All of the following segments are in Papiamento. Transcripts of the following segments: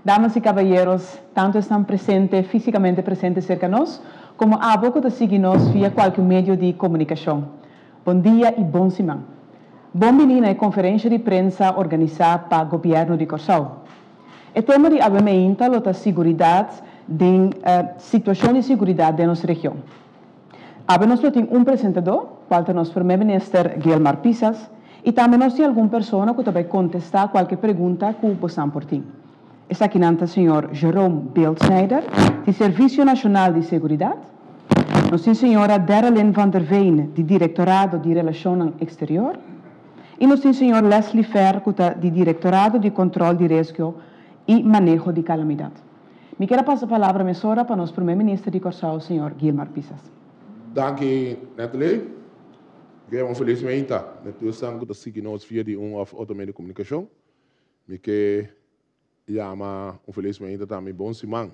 Damas y caballeros, tanto esnan presente, fisicamente presente cerca nos, como abo cu ta sigui nos via cualke medio di comunicacion. Bon dia y bon siman. Bon bini na e conferencia di prensa organisa pa Gobierno di Corsou. E tema di awe meinta lo ta siguridad den situacion di siguridad den nos region. Awe nos lo tin un presentador, cual ta nos Prome Minister Gilmar Pisas, y tambe nos tin algun persona cu ta bay contesta cualke pregunta cu bosan por tin. Esakinan ta señor Jerome Beeldsnijder di Servicio Nacional di Seguridad, nos tin señora Derelyn van der Veen di Directorado di Relacionnan Exterior, y nos tin señor Leslie Fer cu ta di Directorado di Control di Resgo y Maneho di Calamidad. Mi kier a pasa palabra mesora pa nos Prome Minister di Kòrsou, señor Gilmar Pisas. Danki Natalie. Mi ke un felis meinta na tur esnan ku ta sigui nos via di un òf otro medio di komunikashon. Mi ke yama un felis meinta tambe bon siman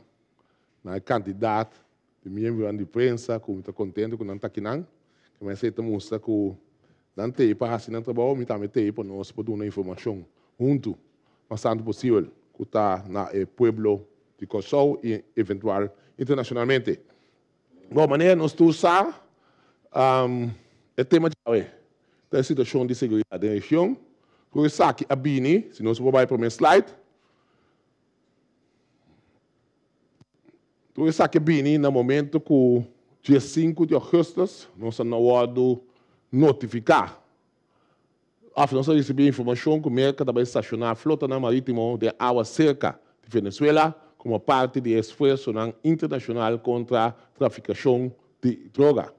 na e kantidat di miembronan di prensa ku mi ta kontento ku nan ta akinan. Ke mester ta mustra ku nan t'ei pa hasi nan trabou, mi tambe t'ei pa nos por duna informashon huntu mas tantu posibel ku ta na e pueblo di Kòrsou i eventual internashonalmente. Bon, manera nos tur sa, e tema djawe ta e situashon di seguridat den region. Ku esaki a bini, si nos por bai promé slide, tur esaki a bini na momento ku diesinku di ògùstùs nos a wòrdu notifiká Òf nos a risibí informashon ku Merka ta bai stashoná flotanan marítimo den awa serka di Venezuela komo parti di e esfuersonan internashonal kontra trafikashon di droga.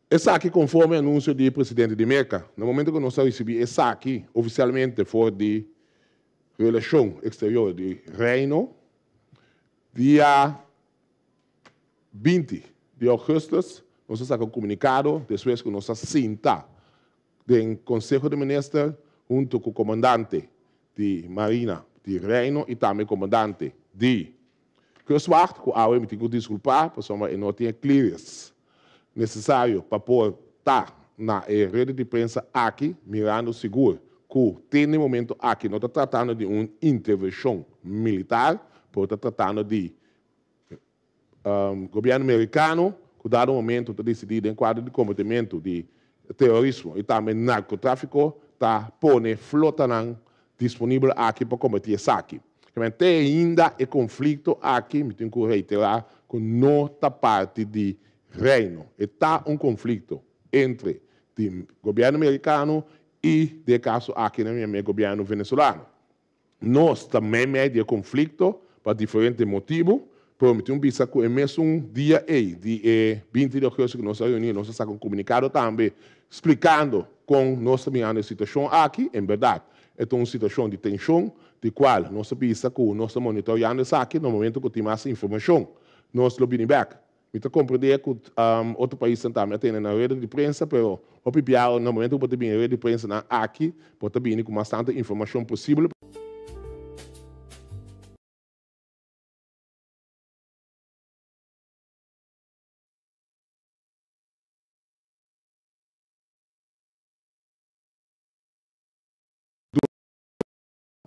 Esaki konforme anunsio di presidente di Merka. Na momento ku nos a risibí esaki ofisialmente for di Relashon Eksterior di Reino, dia 20 di augustus nos a saka un komunikado despues ku nos a sinta den Konseho di Minister huntu ku komandante di Marina di Reino i tambe komandante di Kustwacht ku awe mi tin ku diskulpá pasobra e no tin e clearance nesesario pa por ta na e rede di prensa aki mirando sigur ku te na e momento aki no ta tratando di un intervenshon militar pero ta tratando di Gobierno Mericano cu dado momento ta dicidi den cuadro di combatimento di terorismo y tambe narcotrafico ta pone flotanan disponibel aki pa combati esaki. Kiemen te ainda e conflicto aki mi tin cu reitera cu no ta parti di Reino. E ta un conflicto entre di Gobierno Mericano y den e caso aki na mi Gobierno Venezolano. Nos ta meimei di e konflikto pa diferente motibu, pero mi tin un bisa ku e mesun dia ei di e 20 di ougùstùs ku nos a reuní nos a saka un komunikado tambe splikando kon nos ta mirando e situashon aki. En bèrdat e ta un situashon di tenshon di kual nos a bisa ku nos ta monitoreando esaki na momento ku tin mas informashon nos lo bini bèk. Mi ta comprende cu otro paisnan tambe a tene nan rueda di prensa, pero hopi biaha na momento cu bo ta bini rueda di prensanan aki, bo ta bini cu mas tanto informacion posibel.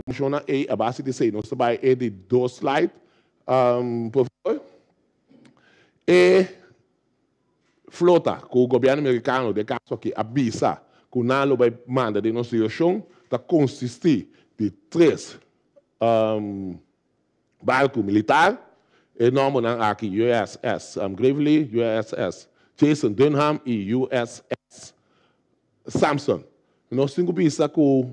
Informacionnan ey a base di esey nos ta bay e di dos slide, por favor. E flota cu gobierno Mericano den caso aki a bisa cu nan lo bay manda den nos direccion ta consisti di tres barco militar, e nombernan aki USS Gravely, USS Jason Dunham y USS Samson, Nos tin ku bisa ku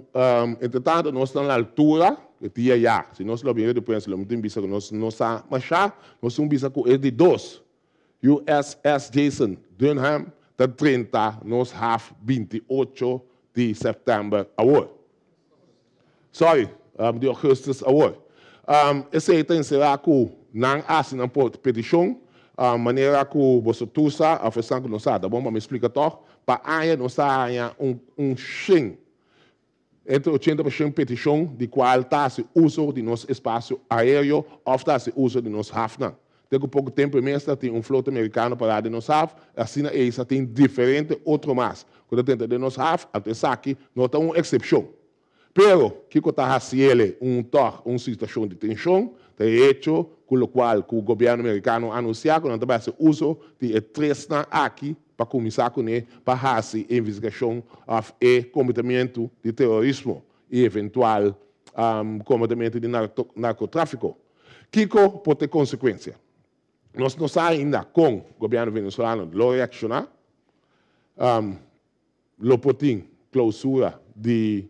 entretantu nos ta na altura e dia ya. Si nos lo bini di prensa lo mi tin bisa ku nos no sa mashá. Nos tin ku bisa ku e di dos, USS Jason Dunham, ta drenta nos haf 28 di sèptèmber awor. Sorry, di ougùstùs awor. Esei ta enserá ku nan hasi nan petishon manera ku boso tur sa òf esnan ku no sa. Ta bon pa mi splika tòg. Pa aña nos ta haña un shen, entre ochenta pa shen petishon di kual ta hasi uso di nos espasio aéreo òf ta hasi uso di nos hafnan. Te ku poko tempu e mes ta tin un flota merikano pará den nos haf, asina ei sa tin diferente otro mas ku ta tenta den nos haf, anto esaki no ta un eksepshon. Pero, kiko ta hasiele un tòg un situashon di tenshon, ta e echo ku lokual ku gobièrnu merikano a anunsiá ku nan ta bai hasi uso di e tresnan aki pa kuminsá kuné pa hasi e investigashon òf e kombatimentu di terorismo i eventual kombatimentu di narkotráfiko. Kiko por ta e konsekuensia? Nos no sa ainda kon gobièrnu venezolano lo reakshoná. Lo por tin klousura di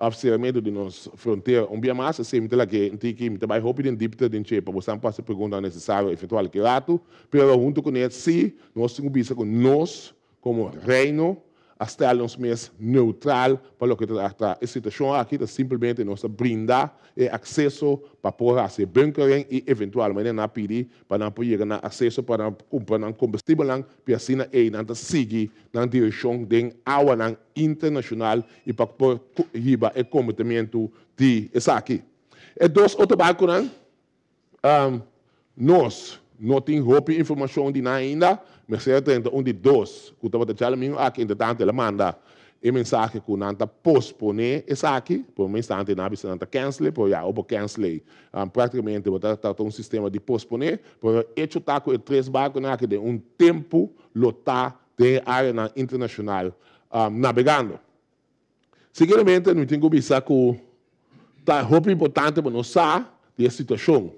òf seramentu di nos frontera un bia mas. Esei mi ta lag'é un tiki, mi ta bai hopi den dipte den dje pa bosan por hasi preguntanan nesesario eventual ki ratu. Pero huntu kuné sí nos tin ku bisa ku nos komo Reino a stel nos mes neutral pa loke ta trata e situashon aki, ta simplemente nos ta brinda e akseso pa por hasi e bunkering i eventualmente nan a pidi pa nan por yega na akseso pa nan kumpra nan kombustibelnan pi asina ei nan ta sigui nan direkshon den awanan internashonal i pa por hiba e kombatimentu di esaki. E dos otro barkunan Nos no tin hopi informashon di nan ainda. Mester a 31 di dos ku tabata djalumingu aki, entretantu el a manda e mensahe ku nan ta posponé esaki. Por un instante nan a bisa nan ta kènsel, pero ya bo kènsel ei práktikamente bo ta trata un sistema di posponé. Pero echo ta ku e tres barkunan aki den un tempu lo ta den e áreanan internashonal nabegando. Seguidamente mi tin ku bisa ku ta hopi importante pa nos sa di e situashon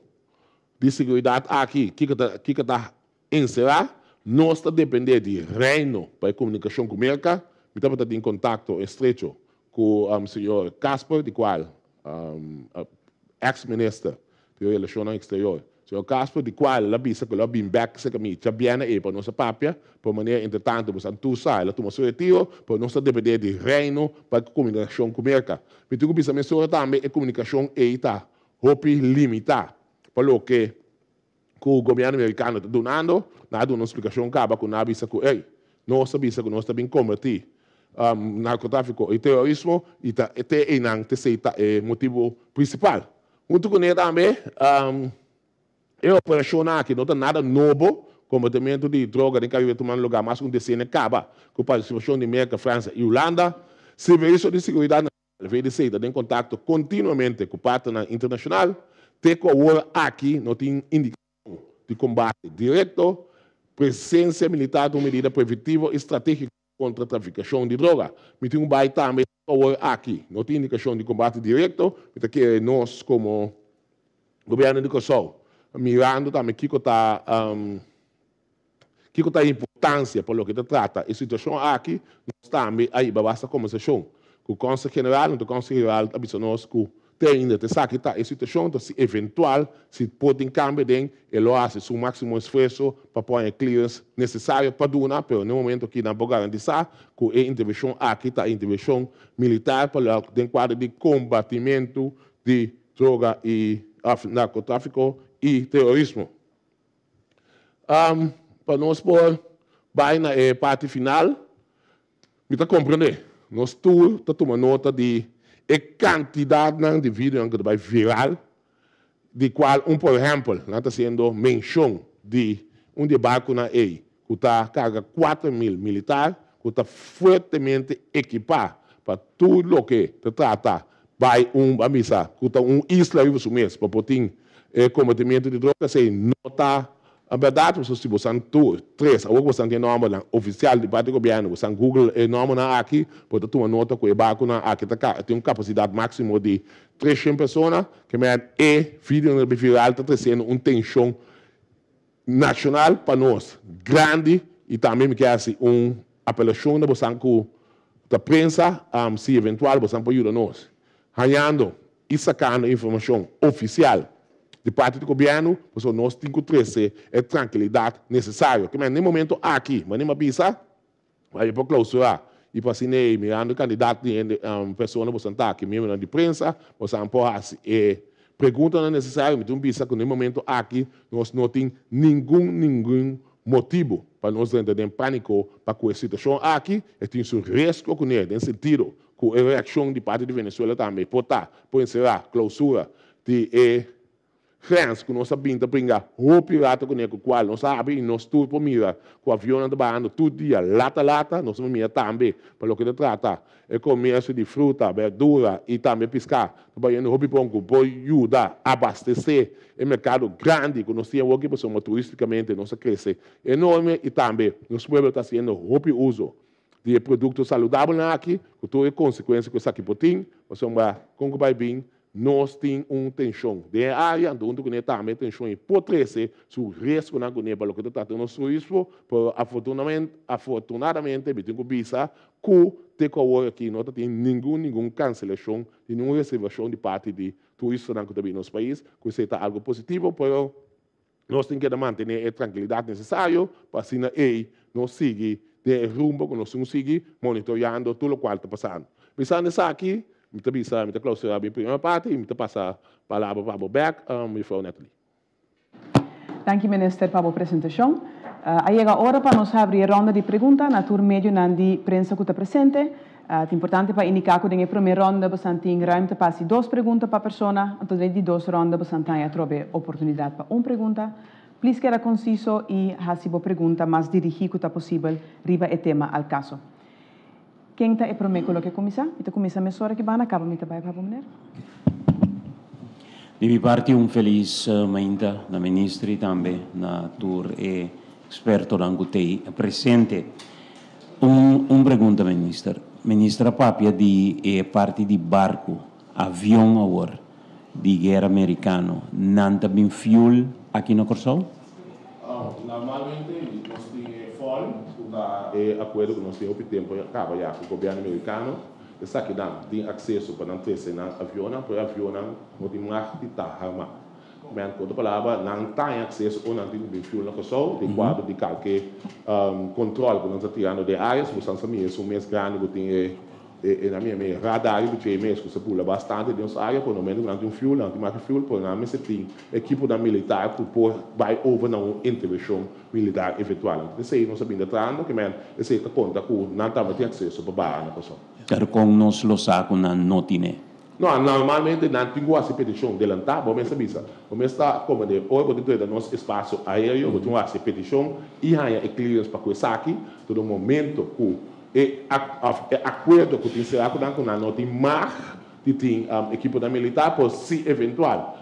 di seguridat aki, kiko ta kiko ta enserá. Nos ta dependé di Reino pa e komunikashon ku Merka. Mi tabata tin kontakto estrecho ku señor Kasper, di kual ex minister di Relashonnan Eksterior, Señor Castro, di cual el a bisa cu lo a bin bek cerca mi djabièrnè ei pa nos a papia, pero manera entretanto boso a tur sa el a tuma su retiro, pero nos ta depende di Reino pa e comunicacion cu Merca. Mi tin cu bisa mesora tambe e comunicacion ei ta hopi limita pa loke cu gobierno Mericano ta dunando. Nan a duna un splicacion caba cu nan a bisa cu ey, nos a bisa cu nos ta bin comberti narcotrafico y terorismo y ta te eynan t'esey ta e motibo principal. Huntu kuné tambe, e operashonnan aki no ta nada nobo. Kombatimentu di droga den Karibe tumando lugá mas ku un desenio kaba, ku partisipashon di Merka, Fransia i Hulanda. Servisio di Seguridat Nashonal, VDC, ta den kontakto kontinuamente ku partnernan internashonal. Te ku awor aki no tin indikashon di kombate direkto. Presensia militar ta un medida preventivo i stratégiko kontra trafikashon di droga. Mi tin un bai tambe awor aki. No tin indikashon di kombate direkto. Mi ta kere nos komo gobièrnu di Kòrsou mirando tambe kiko ta kiko ta e importansia pa loke ta trata e situashon aki, nos tambe a hiba basta kombersashon ku Konsel General. Anto Konsel General ta bisa nos ku Te ainda ta esaki ta e situacion, ta si eventual si por tin cambio den e lo haci su maximo esfuerzo pa pone e clearance necesario pa duna, pero n'e momento aki nan por garantisa cu e intervencion aki ta intervencion militar pa lo den cuadro di combatimento di droga y of narcotrafico y terorismo. Pa nos por bay na e parti final, Mi ta komprendé. Nos tur ta tuma nota di e kantidatnan di videonan ku ta bai viral, di kual un por ehèmpel nan ta hasiendo menshon di un di e barkunan ei ku ta karga 4000 militar ku ta fuertemente ekipá pa tur loke ta trata bai un a bisa ku ta un isla riba su mes pa por tin e kombatimentu di droga. Esei no ta A bèrdat boso si bosan tur tres awor ku bosan tin e nòmbernan ofisial di parti di gobièrnu bosan google e nòmbernan aki bo ta tuma nota ku e barkunan aki ta tin un kapasidat máksimo di 300 persona ke mèn e videonan ta viral ta tresiendo un tenshon nashonal pa nos grandi i tambe mi ke hasi un apelashon na bosan ku ta prensa si eventual bosan por yuda nos hañando i sakando informashon ofisial di parti di gobièrnu, pasobra nos tin ku trese e trankilidat nesesario. Ke manera na e momento aki, manera mi a bisa, a por klousurá i pa asina ei mirando e kandidat di hende, persona boso ta aki, miembronan di prensa, boso por hasi e preguntanan nesesario. Mi tin bisa ku na e momento aki nos no tin ningun, ningun motibu pa nos drenta den pániko pa ku e situashon aki. E tin su riesgo kuné den sentido ku e reakshon di parti di Venezuela tambe por ta por enserá klousura di e Grens ku nos a bin ta bringa hopi rato kuné ku kual nos a habri i nos tur por mira ku avionnan ta bahando tur dia lata lata. Nos a mira tambe pa loke ta trata e komersio di fruta, berdura i tambe piská ta bayendo hopi bon ku por yuda abastesé e merkado grandi ku nos tin awoki pasobra turistikamente nos a krese enorme i tambe nos pueblo ta hasiendo hopi uso di e produkto saludabelnan aki ku tur e konsekuensia ku esaki por tin pasobra kon ku bai bin Nos tin un tenshon den e área, anto huntu kuné tambe e tenshon ei por trese su riesgonan kuné pa loke ta trata nos turismo, pero afortunadamente mi tin ku bisa ku te ku awor aki no ta tin ningun ningun kanselashon di ningun reservashon di parti di turistanan ku ta bini nos pais, ku esei ta algu positivo, pero nos tin keda mantené e trankilidat nesesario pa asina ei nos sigui den e rumbo ku nos tin ku sigui monitoreando tur lokual ta pasando. Bisando esaki, mi ta bisa, mi ta klausurá mi primera parti i mi ta pasa palabra pa bo bèk, Mevrouw Natalie. Danki Minister pa bo presentashon. A yega ora pa nos habri e ronda di pregunta na tur medionan di prensa ku ta presente. Ta importante pa indiká ku den e promé ronda bosan tin ruimte pa hasi dos pregunta pa persona, anto den e di dos ronda bosan ta haña atrobe oportunidat pa un pregunta. Plis keda konsiso i hasi bo pregunta mas dirigí ku ta posibel riba e tema al kaso. Ken ta e promé ku lo ke kuminsá? Mi ta kuminsá mesora ki banda, kaba mi ta bai pa bo meneer. Di mi parti un felis mainta na minister i tambe na tur e ekspertonan ku t'ei presente. Un un pregunta minister. Minister a papia di e parti di barku, avion awor, di guera merikano. Nan ta bin fuel aki na Kòrsou? Normalmente nos tin e fòl ku ta e akuerdo ku nos tin hopi tempu a kaba ya ku gobièrnu merikano. Esakinan tin akseso pa nan trese nan avionnan, pero e avionnan no tin mag di ta harmá. Men ku otro palabra, nan ta haña akseso o nan tin ku bin fuel na Kòrsou den kuadro di kalke kontrol ku nan ta tirando den área. Si bo san sa mira esun mes grandi ku tin e e nan mira mi radar riba dje mes ku sa bula bastante den nos área, por no momento ku nan tin un fuel, nan tin maki fuel, pero nan mester tin ekiponan militar ku por bai over na un intervenshon militar eventual. Anto esei nos a bin ta trahando, ke men esei ta konta ku nan tambe tin akseso pa baha na Kòrsou. Pero kon nos lo sa ku nan no tine? No, normalmente nan tin ku hasi petishon delantá, bo mes a bisa. Bo mes ta komprendé, ora bo tin drenta nos espasio aéreo, bo tin ku hasi e petishon i haña e clearance pa ku esaki. Todo momento ku e òf e akuerdo ku tin será ku nan ku nan no tin mag di tin ekiponan militar, por si eventual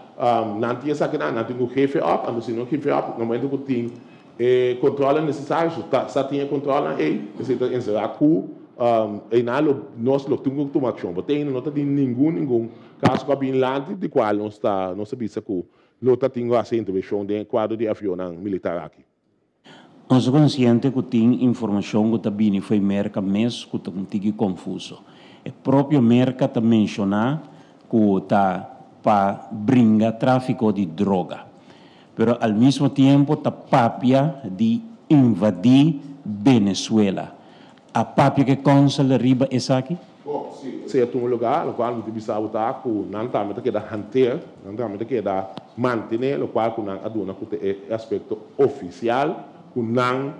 nan tin esakinan, nan tin ku gefe òp, anto si no gefe òp, na momento ku tin E controlnan necesario, su ta sa tin e controlnan ey, esey ta encera cu eynan lo nos lo tin cu tuma accion. Bo te no ta tin ningun ningun caso cu a bin lanti di cual nos ta nos a bisa cu lo ta tin cu haci intervencion den e cuadro di avionnan militar aki. Nos ta consciente cu tin informacion cu ta bini fo'i Merca mes cu ta un tiki confuso. E propio Merca ta menciona cu ta pa bringa trafico di droga. Pero al mismo tiempo ta papia di invadí Venezuela. A papia ke consul riba esaki? Bo, si esei a tuma lugá, lokual mi ta bisa bo ta ku nan tambe ta keda hanteer, nan tambe ta keda mantené lokual ku nan a duna ku ta e aspekto ofisial ku nan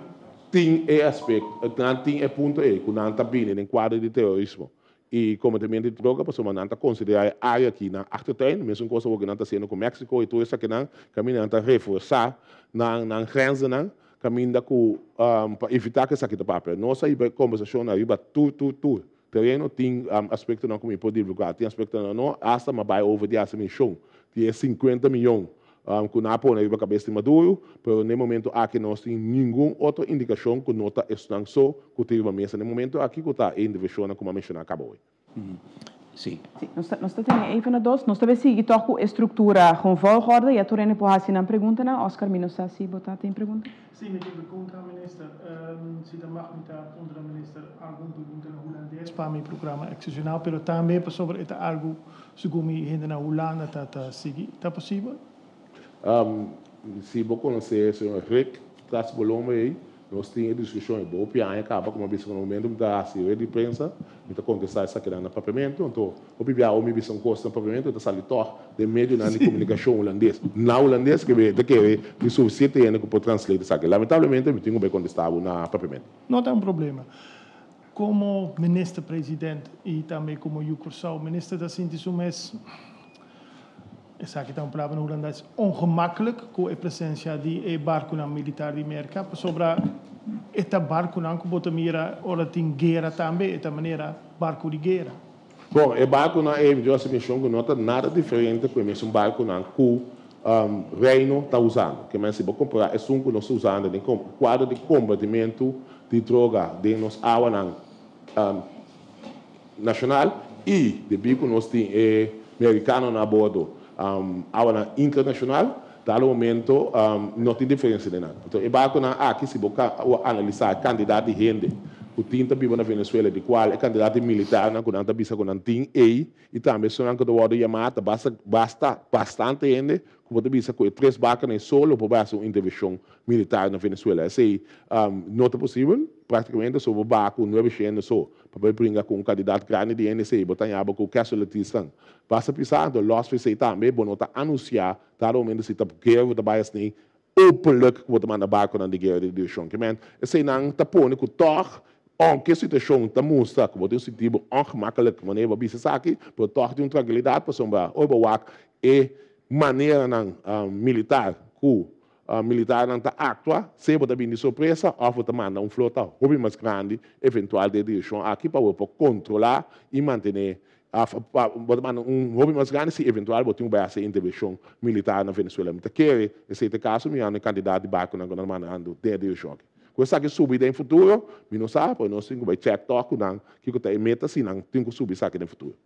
tin e aspekto, nan tin e punto ei ku nan ta bini den kuadro di terorismo. I kometementu di droga pasobra nan ta konsiderá e área aki nan achtertuin, mesun kos awor ku nan ta hasiendo ku Mexico i tur esakinan, kaminda nan ta reforsá nan nan grenzennan kaminda ku pa evitá ku esaki ta papia. Nos a hiba e kombersashon ariba tur tur tur tereno, tin aspektonan ku mi por divulgá, tin aspektonan no, asta mi a bai over di hasi menshon di e sinkuenta miyon ku nan a pone riba kabes di Maduro, pero n'e momento aki no tin ningun otro indikashon ku no ta esnan so ku tin riba mesa n'e momento aki ku ta e intervenshonnan ku mi a menshoná kaba hoy. Sí. Sí, nos ta, nos ta tene even na dos. Nos ta bay sigui tòg ku e struktura gewoon volgorde. Ya tur hende por hasi nan preguntanan. Oscar, mi no sa si bo ta tin pregunta. Sí, mi tin pregunta, minister. Si ta mag mi ta puntra minister algun pregunta na hulandes pa mi programa Excepcional, pero tambe pasobra e ta algu segun mi hende na Hulanda ta ta sigui. Ta posibel? Si bo konosé señor Rick tras bo lomba ei, nos tin e diskushon ei hopi aña kaba, komo a bisa ku na momento mi ta hasi red di prensa, mi ta kontestá esakinan na papiamentu, anto hopi bia ora mi bisa un kos na papiamentu e ta sali tòg den medionan di komunikashon hulandes na hulandes ke ta kere tin sufisiente hende ku por translate esaki. Lamentablemente mi tin ku bai kontestá bo na papiamentu. No ta un problema. Komo minister president i tambe komo yu Kòrsou, minister ta sinti su mes. Esaki ta un palabra na hulandes, ongemakkelijk ku e presensia di e barkunan militar di Merka, pasobra e ta barkunan ku bo ta mira ora tin guera tambe, e ta manera barku di guera. Bon, e barkunan ei mi hasi menshon ku no ta nada diferente ku e mesun barkunan ku Reino ta usando. Ke men si bo kompará esun ku nos ta usando den kuadro di kombatimentu di droga den nos awanan nashonal i debí ku nos tin e merikanonan a bordo awanan internashonal, dado momento no tin diferensia den nan. Anto e barkunan aki si bo analisá e kantidat di hende ku tin ta biba na Venezuela di kual e kantidat di militarnan ku nan ta bisa ku nan tin ei i tambe esunnan ku ta wòrdu yamá ta basta basta bastante hende ku bo ta bisa ku e tres barkunan ei solo por bai hasi un intervenshon militar na Venezuela. Esei no ta posibel praktikamente so bo baha ku nuebeshende so Pa bai bringa ku un kandidat grandi di NSA, bo ta haña bo ku casualtiesnan. Basta bisa, anto los for esei tambe, bo no ta anunsiá dado momento si ta guera bo ta bai asni openlijk ku bo ta manda barkonan di guera den direkshon. Ke men, eseinan ta pone ku tòg, ounke e situashon ta mustra ku bo tin un sinti bo ongemakkelijk wanneer bo a bisa esaki, pero tòg tin un trankilidat pasobra ora bo wak e maneranan militar ku Militarnan ta aktua, sea bo ta bini di sorpresa òf bo ta manda un flota hopi mas grandi eventual den e direkshon aki pa bo por kontrolá i mantené òf pa bo ta manda un hopi mas grandi si eventual bo tin ku bai hasi e intervenshon militar na Venezuela. Mi ta kere esei ta e kaso mirando e kantidat di barkunan ku nan ta mandando den e direkshon aki. Ku esaki subi den futuro mi no sa, pero nos tin ku bai chèk tòg ku nan kiko ta e meta si nan tin ku subi esaki den futuro.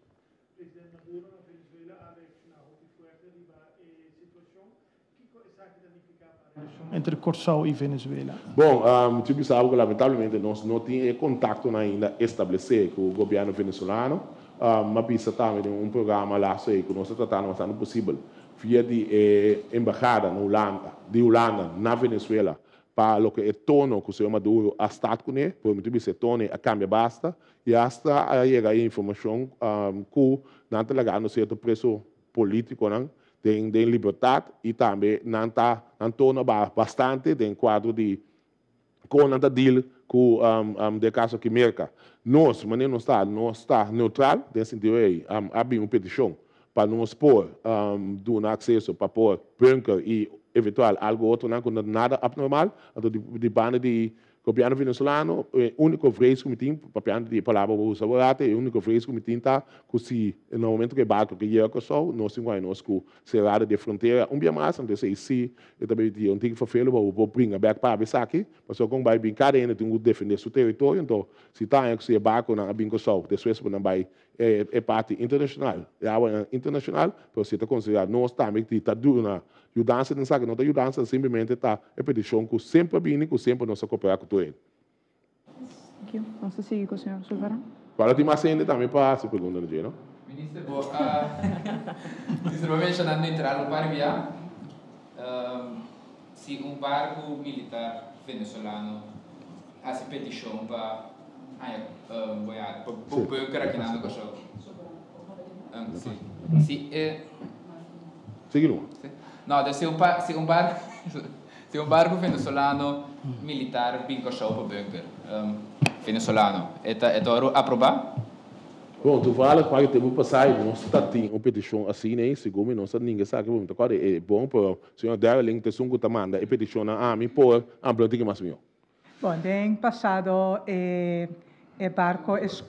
President Maduro na Venezuela a reakshoná hopi fuerte riba e situashon. Kiko esaki ta nifiká pa relashon entre Kòrsou i Venezuela? Bon, mi tin bisa bo ku lamentablemente nos no tin e kontaktonan ainda establesé ku gobièrnu venezolano. Mi a bisa tambe den un programa laatste ei ku nos ta tratando bastante posibel via di e embahada na Hulanda, di Hulanda na Venezuela pa loke e tono ku señor Maduro a start kuné, pero mi tin bisa e tono ei a kambia basta i asta a yega e informashon ku nan ta lagando sierto preso politiconan den den libertad y tambe nan ta nan tono a bastante den cuadro di con nan ta deal cu den caso aki Merca. Nos manera nos ta nos ta neutral den sentido ey a bin un peticion pa nos por duna acceso pa por bunker y eventual algo otronan cu no ta nada abnormal anto di banda di Gobièrnu venezolano, e úniko vrees ku mi tin, papiando di e palabra ku bo usa aworata, e úniko vrees ku mi tin ta ku si na momento ku e barko ke yega Kòrsou, nos tin ku haña nos ku serado di e frontera un bia mas, anto esei si e ta bay di un tiki ferfelu pa bo por bringa bèk papia esaki, pasobra kon bay bin kada hende tin ku defendé su teritorio, anto si ta haña ku si e barkonan a bin Kòrsou despues bo nan bay e parti internashonal, e awanan internashonal, pero si ta konsiderá nos tambe di ta duna yudansa den esaki, no ta yudansa, simplemente ta e petishon ku semper a bini, ku semper nos a koperá ku tur hende. Thank you. Nos ta sigui ku señor Sulvaran. Cual tin mas hende tambe pa haci pregunta na dje, no? Minister, bo a Minister, bo a menciona neutral un par bia. Si un barco militar venezolano haci peticion pa haña boyada, pa bo bunker aki nan na Kòrsou. Si, si e. Sigui numa. No, dus si un si un barco si un barco venezolano militar bin Kòrsou pa bunker, venezolano, e ta e ta wòrdu aprobá? Bon, toevallig pa e tempu pasá nos ta tin un petishon asina ei, segun mi nos ta ninga esaki, mi ta kòrda e bon, pero señor Darling ta esun ku ta manda e petishonnan ami por amplia un tiki mas mihó. Bon, den pasado e e barco es.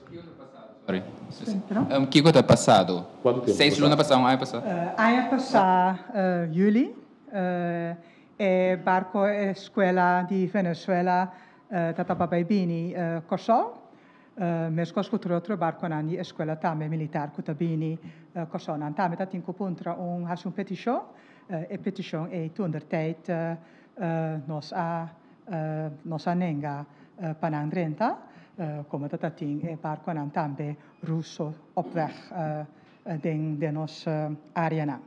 Sorry. Kiko ta pasado? Cuanto tempo Seis luna pasá, un aña pasá? Aña pasá juli e barco escuela di Venezuela ta tapa bay bini Kòrsou. Meskos ku tur otro barkonan di eskuela tambe militar ku ta bini Kòrsou nan tambe ta tin ku puntra un hasi un petishon. E petishon ei toendertijd nos a nos a nenga pa nan drenta komo ta ta tin e barkonan tambe Ruso op weg den den nos areanan.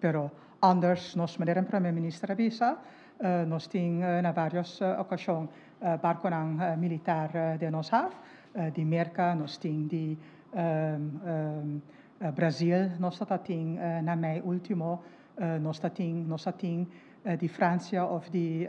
Pero anders nos manera Prome Minister a bisa nos tin na varios okashon Barconan militar den nos haf, di Merca nos tin di Brazil nos ta ta tin na mei ultimo nos ta tin nos ta tin di Francia of di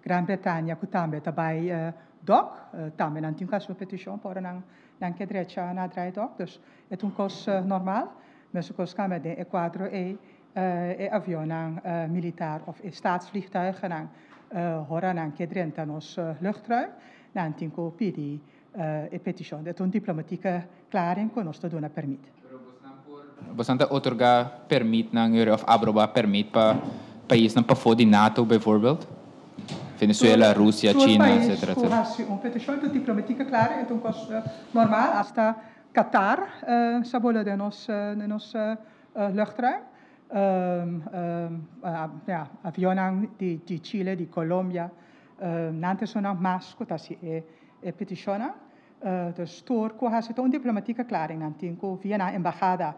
Gran Bretania cu tambe ta bay dok, tambe nan tin cu haci un peticion pa ora nan nan ke drecha na draai dok, dus e ta un cos normal. Meskos tambe den e kuadro ei e avionnan militar òf e staatsvliegtuigennan ora nan ke drenta nos luchtruim, nan tin ku pidi e petishon. E ta un diplomatieke klaring ku nos ta duna pèrmit. Pero bosnan por, bosnan ta otorgá pèrmitnan òf aprobá pèrmit pa paisnan pafó di nato bijvoorbeeld? Venezuela, Rusia, China, etcetera, etcetera. Tur pais ku hasi un petishon ta diplomatieke klaring, e ta un kos normal. Asta Qatar sa bula den nos den nos luchtruim. Ja, avionnan di di Chile, di Colombia, nan ta esunnan mas ku ta hasi e e petishonnan. Dus tur ku hasi ta un diplomatieke verklaring, nan tin ku via nan embahada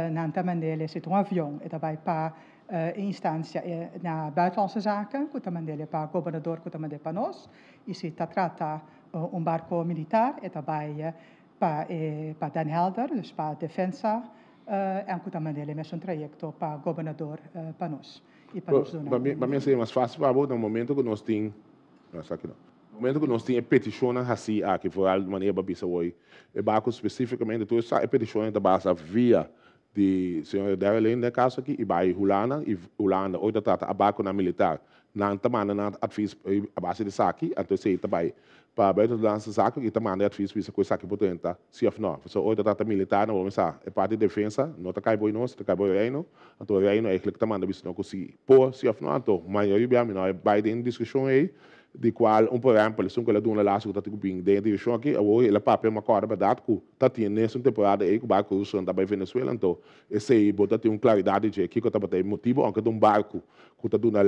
nan ta mand'é si ta un avion e ta bai pa e instansia na Buitenlandse Zaken ku ta mand'é pa gobernador ku ta mand'é pa nos i si ta trata un barko militar e ta bai pa e pa Den Helder, dus pa Defensa en ku ta mand'é e mesun trayekto pa gobernador pa nos i pa nos duna. Pa mi a ser mas fásil pa bo na momento ku nos tin, no esaki no, na momento ku nos tin e petishonnan hasí aki, vooral manera bo a bisa hoy, e barko spesífikamente tur e petishonnan ta basa via di señor Darrelyn den e kaso aki i bai Hulanda i Hulanda ora ta trata a barkonan militar nan ta manda nan advis a base di esaki anto esei ta bai pa buitenlandse zaken i ta manda e advis bisa ku esaki por drenta si of no pasobra ora ta trata militar nan bo mester sa e parti di defensa no ta kai bo nos ta kai bo reino anto reino eigenlijk ta manda bisa no ku si por si of no anto mayoria bia mi no a bai den diskushon ei di kual un por ehempel esun ku el a duna laatste ku ta tin ku bin den e direkshon aki awor el a papia mi a kòrda bèrdat ku Ta tin nes un temporada ei ku barku rusonan ta bai Venezuela, anto esei bo ta tin un klaridat di dje kiko tabata e motibu, ounke ta un barku ku ta duna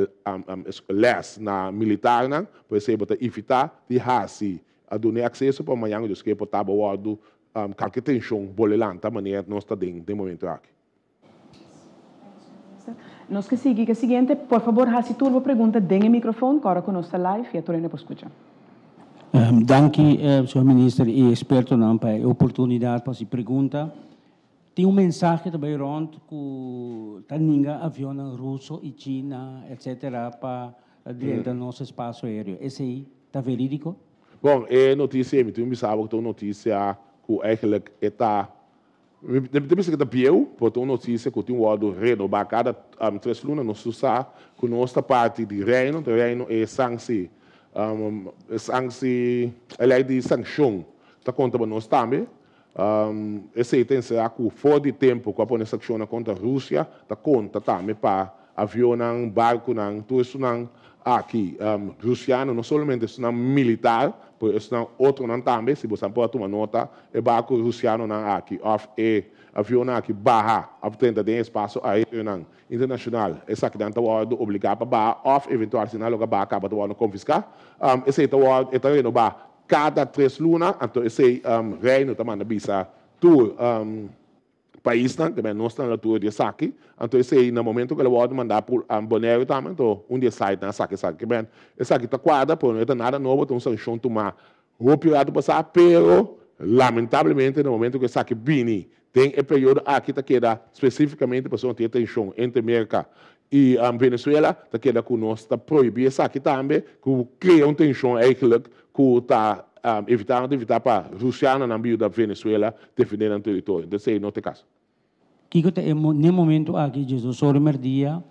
lès na militarnan, por esei bo ta evitá di hasi a duna e akseso pa mañan ku Dios ke por taba wòrdu kalke tenshon bole lanta manera nos ta den den momento aki. Nos ke sigui ke siguiente. Por fabor hasi tur bo pregunta den e microfoon kòrda ku nos ta live i a tur hende por skucha. Danki señor minister i ekspertonan pa e oportunidat pa hasi pregunta. Tin un mensahe ta bai rònt ku ta ninga avionnan ruso i china etcetera pa drenta nos espasio aereo. Esei ta verídiko? Bon, e notisia ei mi tin bisa bo ku ta un notisia ku eigenlijk e ta Mi ta bisa ku ta bieu, pero ta un notisia ku tin wòrdu renobá kada tres luna. Nos tur sa ku nos ta parti di Reino, ta Reino e sanksi, e sanksi, e lei di sankshon ta konta pa nos tambe. Esei ta enserá ku for di tempu ku a pone sankshonnan kontra Rusia ta konta tambe pa avionnan, barkunan, tur esunnan aki rusiano, no solamente esunnan militar, pero esunnan otronan tambe. Si boso por a tuma nota, E barco Rusianonan aki of e avionnan aki baha of drenta den espacio aereonan internacional, esakinan ta wordo obliga pa baha of eventual si nan logra baha caba ta wordo confisca. Esey ta wordo, e ta renoba cada tres luna, anto esey Reino ta manda bisa tur paisnan, te nos ta na altura di esaki, anto esey na momento cu el a wordo manda Bonaire tambe, anto un di e sitenan a saca esaki. Ke ben, esaki ta cuadra, pero no e ta nada nobo, ta un sancion tuma Hopi rato pasá, pero lamentablemente na momento ku esaki bini den e periodo aki ta keda spesífikamente pasobra tin e tenshon entre Merka i Venezuela, ta keda ku nos ta prohibí esaki tambe, ku krea un tenshon eigenlijk ku ta evitá no ta evitá pa rusianonan bin yuda Venezuela defendé nan teritorio. Entonces esei no ta e kaso. Kiko ta e n'e momento aki, Jesus ora merdia,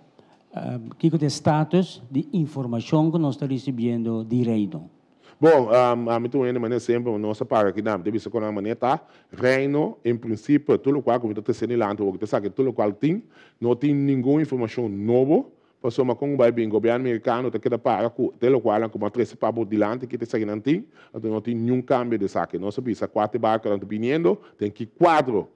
kiko ta e status di informashon ku nos ta risibiendo di Reino? Bon, ami ta un hende manera semper, nos a paga kinan, mi ta bisa ku nan manera ta, Reino, en prinsipio, tur lokual ku mi ta trese dilanti awor, ta sa ke tur lokual tin, no tin ningun informashon nobo, pasobra kon bai bin gobièrnu merikano ta keda para ku te lokualnan ku bo a trese pa bo dilanti ki ta esakinan tin, anto no tin niun kambio di esaki. Nos a bisa kua te barkonan ta biniendo, den ki kuadro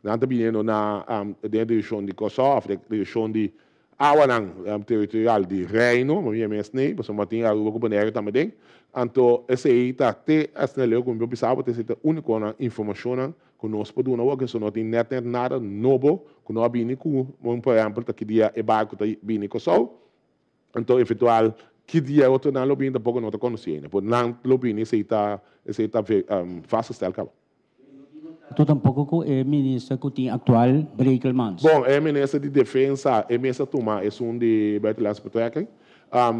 Nan ta biniendo na den e direkshon di Kòrsou òf den e direkshon di awanan teritorial di Reino, mi a mes nei, pasobra mi tin Aruba ku Bonaire tambe den. Anto esei ta te asina leu ku mi por bisa bo, esei ta e únikonan informashonnan ku nos por duna bo, so no tin nèt nèt nada nobo ku no a bini ku, por ehèmpel ta ki dia e barku ta bini Kòrsou, anto eventual ki dia e otronan lo bini tampoko no ta konosí ainda, por nan lo bini esei ta esei ta vastgesteld kaba. Tu tampoco cu e minister cu tin actual, Brekelmans. Bon, e minister di Defensa, e mes a tuma esun di Buitenlandse Betrekking.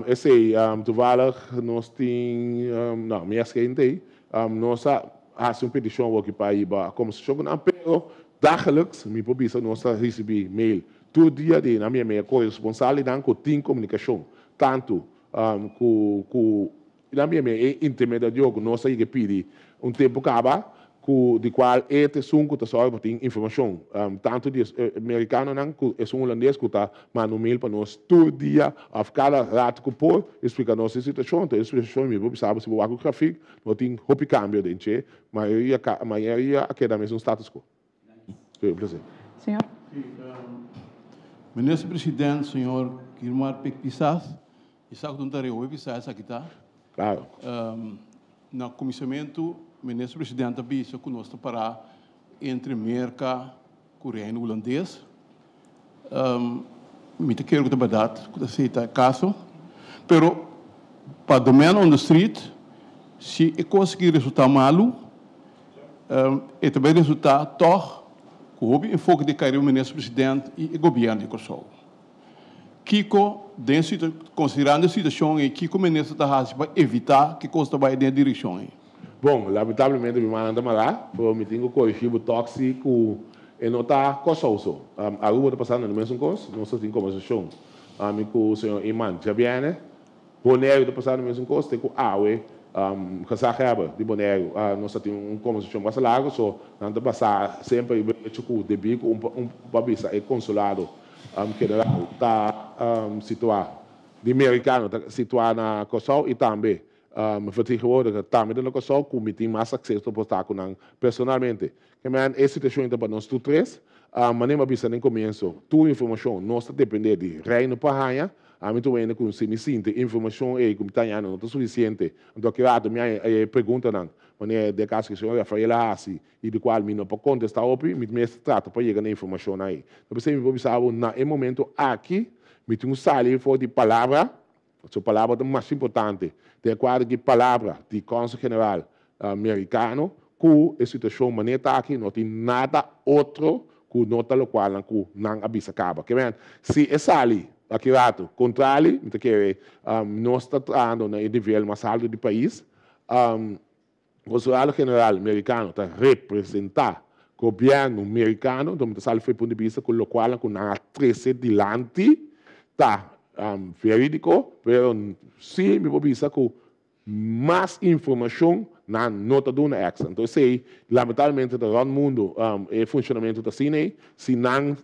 Esey, toevallig nos tin, no, mi es geen tey, nos a haci un peticion awor aki pa hiba conversacion cu nan, pero. Dagelijks, mi por bisa nos ta risibí mail tur dia di nan mi koresponsalinan ku tin komunikashon tantu ku ku nan mi e intermediario ku nos a yega pidi un tempu kaba ku di kual e ta esun ku ta sòru pa tin informashon tantu di e merikanonan ku esun hulandes ku ta manda un mail pa nos tur dia òf kada ratu ku por i splika nos e situashon. Anto e situashon mi por bisa bo si bo wak ku grafik no tin hopi kambio den dje. Mayoria ka mayoria a keda mesun status quo. Sí, un placer. Señor. Sí, Minister President, señor Gilmar Pik Pisas, i sa ku ta un tarea hopi pisá esaki ta. Claro. Na kuminsamentu, Minister President a bisa ku nos ta pará entre Merka ku Reino Hulandes. Mi ta kere ku ta bèrdat ku ta esei ta e kaso. Pero pa the man on the street, si e kos aki resultá malu, e ta bai resultá tòg ku hopi enfoke di kai riba Minister President i e gobièrnu di Kòrsou. Kiko den konsiderando e situashon ei, kiko Minister ta hasi pa evitá ku e kos ta bai den e direkshon ei? Bon, lamentablemente mi mannan ta mará, pero mi tin ku korigí bo tòg si ku e no ta Kòrsou so. Aruba ta pasando e mesun kos, nos ta tin kombersashon ami ku señor Iman djabièrnè. Boneiru ta pasando e mesun kos, te ku awe gezaghebber di Boneiru nos ta tin un kombersashon basta largu, so nan ta basá semper riba e echo ku debí ku un pa bisa e konsulado general ta situá di merikano ta situá na Kòrsou i tambe Vertegenwoordiger tambe ta na Kòrsou ku mi tin mas akseso por ta ku nan personalmente. Ke men e situashon ta pa nos tur tres. Manera mi a bisa den komienso, tur informashon nos ta dependé di Reino pa haña. Ami ta wende ku si mi sinti informashon ei ku mi ta hañando no ta sufisiente, anto ki rato mi haña e preguntanan manera den kaso ku señor Rafael a hasi i di kual mi no por kontestá hopi, mi mester trata pa yega na e informashonnan ei. Ta p'esei mi por bisa bo na e momento aki mi tin ku sali for di palabra. Su palabra ta mas importante. Den e kuadro di palabra di Kònsel General Merikano ku e situashon manera ta aki no tin nada otro ku no ta lokualnan ku nan a bisa kaba. Ke men, si e sali aki ratu kontrali, mi ta kere nos ta trahando na e nivel mas alto di pais. Konsulado General Merikano ta representá gobièrnu merikano, enton mi ta sali for e punto di bista ku lokualnan ku nan a trese dilanti ta verídiko, pero sí mi por bisa ku mas informashon nan no ta duna èkstra. Enton esei lamentablemente ta rònt mundu e funshonamentu ta asina ei, si nan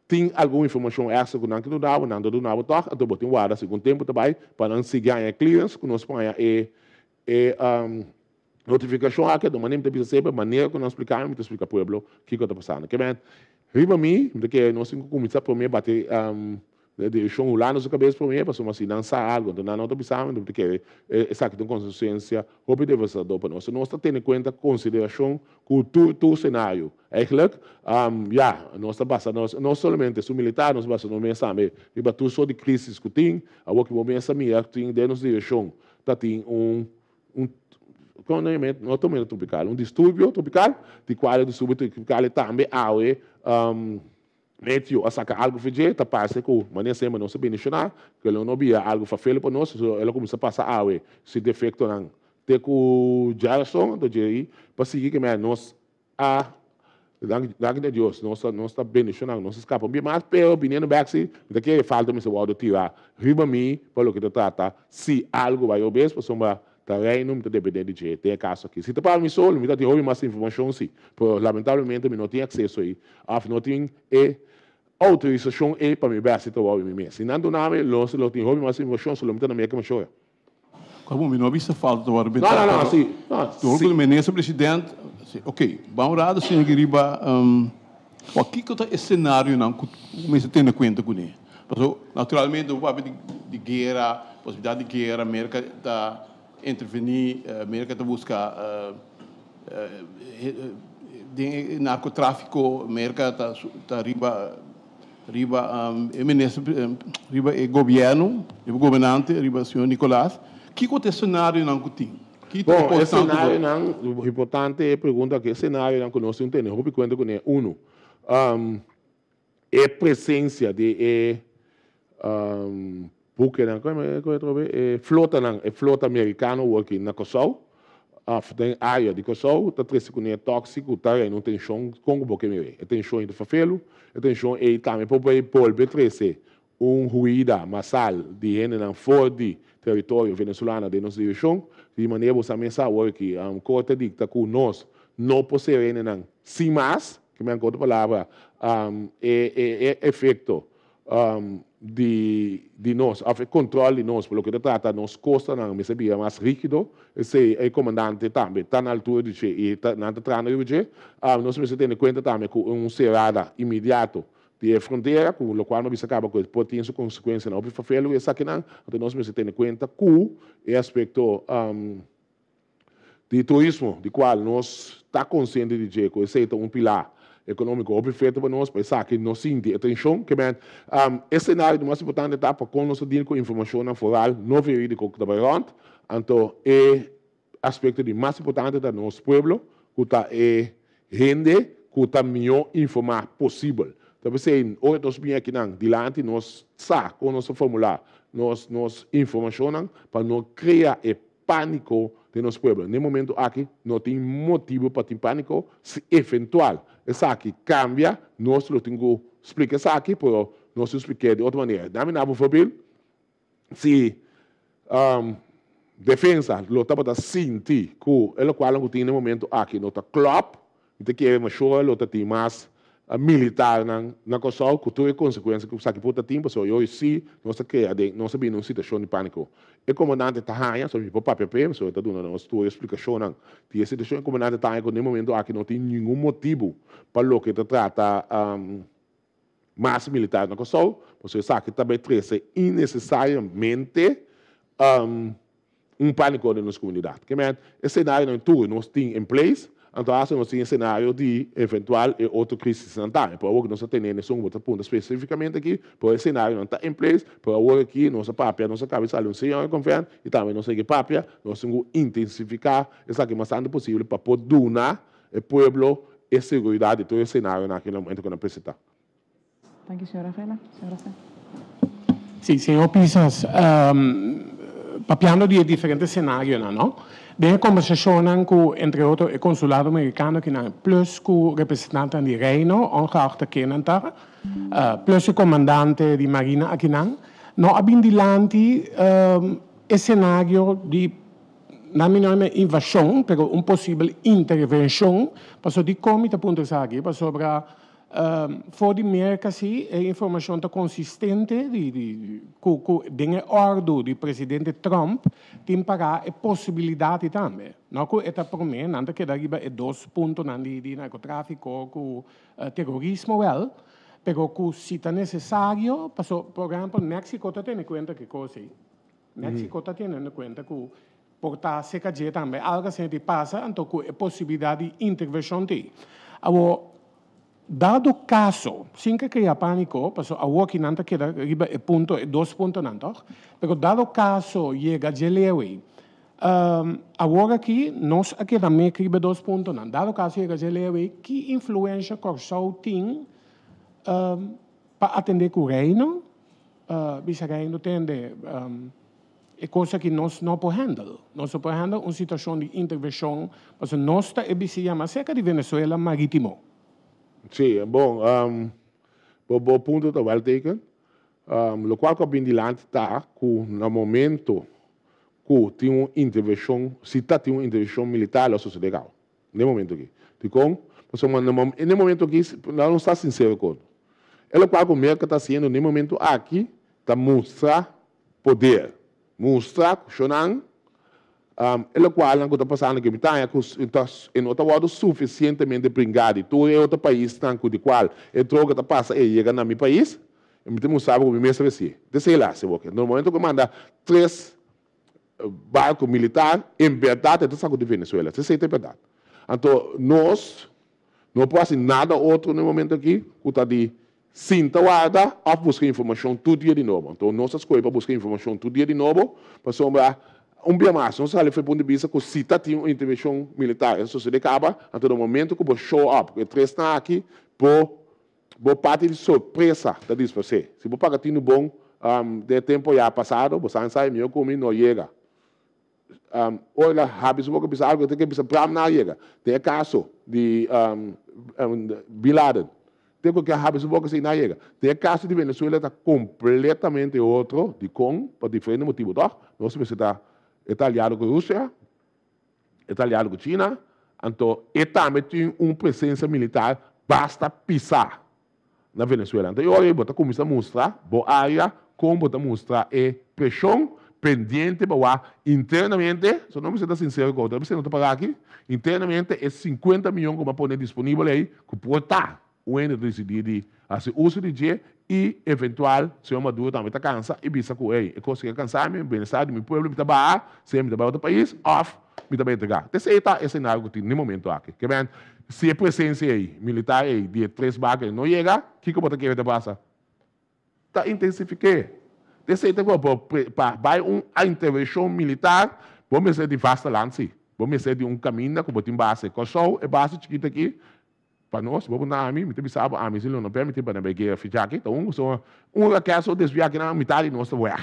tin algun informashon èkstra ku nan ke duna bo, nan ta duna bo tòg, enton bo tin warda segun tempu ta bai pa nan sigui haña e clearance ku nos por haña e E notifikashon aki a manera mi ta bisa semper, manera ku nan splika mi, mi ta splika pueblo kiko ta pasando. Ke men, riba mi, mi ta kere nos tin ku kuminsá promé bati direkshon Hulanda su kabes promé, pasobra si nan sa algu, anto nan no ta bisa mi, anto mi ta kere esaki ta un konsekuensia hopi devastador pa nos. Nos ta tene kuenta konsiderashon ku tur tur senario. Eigenlijk, ya, nos ta basa nos, no solamente su militar, nos ta basa nos mes tambe riba tur sort di krisis ku tin. Awor ki bo mes a mira tin den nos direkshon ta tin un un kon nan yama no tormenta tropical un disturbio tropical di cual e disturbio tropical e tambe awe meteo a saca algo for dje ta parce cu manera semper nos a bendiciona cu lo no bira algo fafelo pa nos so el a cuminsa pasa awe si defectonan te cu djarason anto dje y pa sigui ke mea nos A Danki na Dios, nos ta nos ta bendishona, nos a skapa un bia mas, pero biniendo bek si, mi ta kere falta mester wòrdu tirá riba mi pa loke ta trata si algu bai obes, pasobra ta Reino mi ta dependé di dje den e kaso aki. Si ta para mi solo, mi ta tin hopi mas informashon si, pero lamentablemente mi no tin akseso ei òf no tin e outorisashon ei pa mi bai hasi trabou mi mes. Si nan duna mi, lo lo tin hopi mas informashon, solo mi ta na Merka mashora. Como mi no a bisa falta ta worde benta. No, no, no, si. No, si. Door minister president, si, ok, ban un rato señor riba, um, kiko ta e scenarionan ku mester tene cuenta kuné? Paso, naturalmente, bo papia di, di guera, posibilidad di guera, Merca ta interveni, Merca ta busca den e narcotrafico, Merca ta, ta riba Riba e minister, riba e gobierno, riba gobernante, riba señor Nicolaas, kiko ta e scenarionan ku tin? Ki ta Bon, e scenarionan, importante e pregunta aki, e scenarionan ku nos tin tene hopi kuenta kuné, uno, e presencia di e bukenan, kon e atrobe? E flotanan, e flota merikano awor aki na Kòrsou. òf den área di Kòrsou ta trese kuné tòg si ku ta reina un tenshon kon ku bo ke mira. E tenshon ei ta ferfelu, e tenshon ei tambe por bai bolbe trese un huida masal di hendenan for di teritorio venezolano den nos direkshon. Di manera bo sa mes awor ki korte a dikta ku nos no por sera hendenan sin mas, ke men ku otro palabra e efekto di di nos òf e kontròl di nos pa loke ta trata nos kostanan mester bira mas rígido. Esei e komandante tambe ta na altura di dje i nan ta trahando riba dje. Nos mester tene kuenta tambe ku un serada inmediato di e frontera, ku lokual no bisa kaba ku e por tin su konsekuensianan hopi fafelu esakinan. Anto nos mester tene kuenta ku e aspekto di turismo, di kual nos ta konsiente di dje ku esei ta un pilar ekonómiko hopi fuerte pa nos, pa esaki no sinti e tenshon. Ke men, e senario di mas importante ta pa kon nos ta deal ku informashonnan foral no verídiko ku ta bai rònt. Anto e aspekto di mas importante ta nos pueblo ku ta e hende ku ta mihó informá posibel. Ta p'esei ora nos bini akinan dilanti nos sa kon nos ta formulá nos nos informashonnan pa no krea e pániko den nos pueblo. Na e momento aki no tin motibu pa tin pániko, si eventual esaki kambia nos lo tin ku splika esaki pero nos tin splik'é di otro manera. Dami na bo voorbeeld, si defensa lo tabata sinti ku e lokualnan ku tin na e momento aki no ta klòp, mi ta kere mashora lo ta tin mas militarnan na Kòrsou ku tur e konsekuensia ku esaki por ta tin, pasobra yoy si nos ta krea den nos a bini un situashon di pániko. E komandante ta haña, so mi por papia p'e, pasobra e ta duna nos tur e splikashonnan di e situashon, e komandante ta haña ku na e momento aki no tin ningun motibu pa loke ta trata mas militar na Kòrsou, pasobra esaki ta bai trese innesesariamente un pániko den nos komunidat. Ke men, e senarionan tur nos tin in place, anto asta nos tin e senario di eventual e otro krisisnan tambe. Por awor ku nos ta tene esun ku bo ta punta spesifikamente aki, pero e senarionan ta in place, pero awor aki nos a papia, nos a kaba di sali un señor di konfiansa i tambe nos a sigui papia, nos tin ku intensifiká esaki mas tantu posibel pa por duna e pueblo e seguridat di tur e senarionan aki na momento ku nan presentá. Danki señora Vela. Señora Sen. Sí, señor Pisas, papiando di e diferente senarionan, no? Den e kombersashonnan ku entre otro e konsulado merikano kinan plus ku representantenan di Reino, ongeacht ta kennan ta, plus e komandante di Marina akinan, no a bin dilanti e senario di Na mi no e invashon, pero un posibel intervenshon. Pasobra dikon mi ta puntra esaki? Pasobra for di Merka si e informashon ta konsistente di di ku ku den e òrdu di presidente Trump tin pará e posibilidat ei tambe. No ku e ta promé, nan ta keda riba e dos puntonan di di narkotráfiko ku terorismo wèl, pero ku si ta nesesario, pasobra por ehèmpel Mexico ta tene kuenta ku e kos ei. Mexico ta teniendo cuenta cu por ta cerca dje tambe algo asina di pasa, anto cu e posibilidad di intervencion t'ey. Awor, dado caso, sin ke crea panico, pasobra awor aki nan ta keda riba e punto, e dos puntonan toch, pero dado caso yega dje leu ey, awor aki nos a keda mek riba e dos puntonan, dado caso yega dje leu ey, ki influencia Corsou tin pa atende cu Reino? Bisa Reino tende e cos aki nos no por handle. Nos no por handle un situacion di intervencion pasobra nos ta e bisiña mas cerca di Venezuela maritimo. Sí, bon, bo bo punto ta well taken. Locual cu a bin dilanti ta cu na momento cu tin un intervencion, si ta tin un intervencion militar lo a sucede gao. N'e momento aki. Dikon? Pasobra n'e momento aki, laga nos ta sinsero ku otro. E lokual ku Merka ta hasiendo n'e momento aki ta mustra poder, mustra ku shonnan e lokualnan ku ta pasando aki. Mi ta haña ku e no ta wòrdu sufisientemente bringá di tur e otro paisnan ku di kual e droga ta pasa e yega na mi pais. Mi ta mustra bo ku mi mes ta hasié. Desei el a hasi awor. Na momento ku e manda tres barco militar en berdad e ta saco di Venezuela. Esey ta e berdad. Anto nos no por haci nada otro na e momento aki cu ta di sinta warda of busca informacion tur dia di nobo. Anto nos a scoge pa busca informacion tur dia di nobo pasobra un bia mas nos a sali for e punto di bista cu si ta tin un intervencion militar e sosode caba, anto na momento cu bo show up cu e tresnan aki bo bo parti di sorpresa ta disparce. Si bo paga tinu bon den e tempo ya pasado, bo sa ensaya mihor cu mi no yega. Um, ora el a habri su boca bisa algo, e ta ke bisa Bram na yega. Den e caso di um, um, Bin Laden, te cu ke habri su boca si na yega. Den e caso di Venezuela ta completamente otro, dicon? Pa diferente motibo, toch? Nos mester ta, e ta aliado cu Rusia, e ta aliado cu China, anto e tambe tin un presencia militar basta pisa na Venezuela. Anto e ora ei bo ta kuminsá mustra bo área kon bo ta mustra e preshon pendiente pa wak internamente, so no mester ta sinsero ku otro, mester no ta paga aki, internamente e sinkuenta miyon ku bo a pone disponibel ei ku por ta un hende ta disidí di hasi uso di dje i eventual señor Maduro tambe ta kansa i bisa ku ei e kos aki a kansa mi, bienestar di mi pueblo mi ta baha, sea mi ta bai otro pais òf Mi ta bay entrega. T'esey ta e scenario cu tin den momento aki. Ke men, si e presencia ey, militar ey, di e tres barco ey no yega, kico bo ta kere ta pasa? Ta intensifique. T'esey ta cu bo pa bay un intervencion militar, bo mester di vasteland si. Bo mester di un caminda cu bo tin base. Corsou, e base chikito aki, pa nos, bo punta ami, mi ta bisa bo, ami si lo no permiti pa nan bay guera ficha aki, ta un so un raket so desvia aki nan mitad di nos ta weg.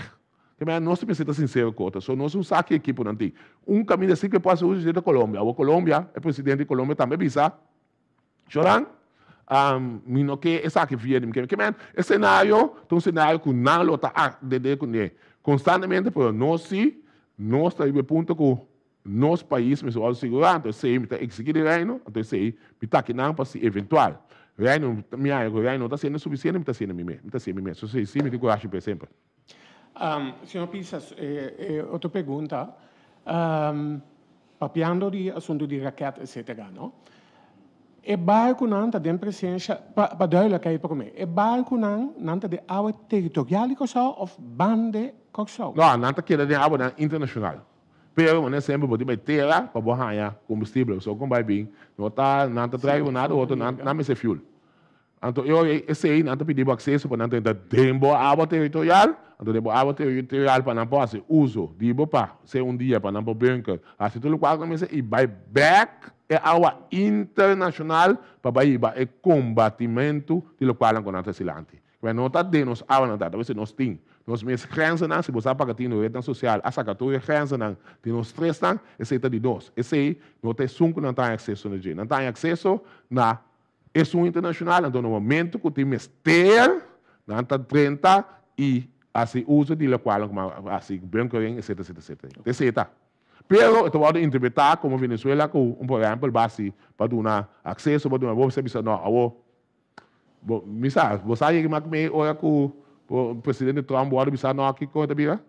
Te mira nos ta mester ta sincero cu otro, so nos un sa ki ekipo nan tin. Un caminda si cu e por haci uso ta Colombia. Awor Colombia, e presidente di Colombia tambe bisa, Choran, mi no ke esaki via di mi ke. Ke men, e scenario ta un scenario cu nan lo ta dede cune constantemente, pero nos si, nos ta riba e punto cu Nos pais mester wòrdu sigurá, anto esei mi ta eksigí di Reino, anto esei mi ta akinan pa si eventual Reino mi haña ku Reino no ta hasiendo sufisiente, mi ta hasiendo mi mes, mi ta hasié mi mes. So esei sí mi tin kurashi p'e semper. Señor Pisas, e otro pregunta, papiando di asuntu di raket etcetera no, e barkunan ta den presencia, pa duidelijkheid promé, e barkunan nan ta den awa territorial di Kòrsou òf banda Kòrsou? No, nan ta keda den awanan internashonal. Pero manera semper bo tin bai tera pa bo haña kombustibel. So kon bai bin no ta nan ta trae bo nada otro nan nan mester fuel. Anto e ora ei esei nan ta pidi bo akseso pa nan drenta den bo awa teritorial. Anto den bo awa teritorial pa nan por hasi uso di bo pa sea un dia pa nan por bunker hasi tur lokual ku nan mester i bai bek e awa internashonal pa bai hiba e kombatimentu di lokual nan ku nan ta hasi lanti. Pero no ta den nos awanan ta, ta mester nos tin nos mes grenzennan, si bo sa paca tin nos rednan social a saca tur e grenzennan di nos tresnan, esey ta di nos, esey no ta esun cu nan ta haña acceso na dje, nan ta haña acceso na esun internacional, anto na momento cu tin mester nan ta drenta y haci uso di locual nan cu haci bunkering etcetera etcetera etcetera, esey ta. Pero e ta wordo interpreta como Venezuela cu un por ehempel basi pa duna acceso pa duna bo mester bisa no awo. Bo, mi sa, bo sa yega mak mei ora ku presidente Trump wòrdu bisa no kiko ta bira?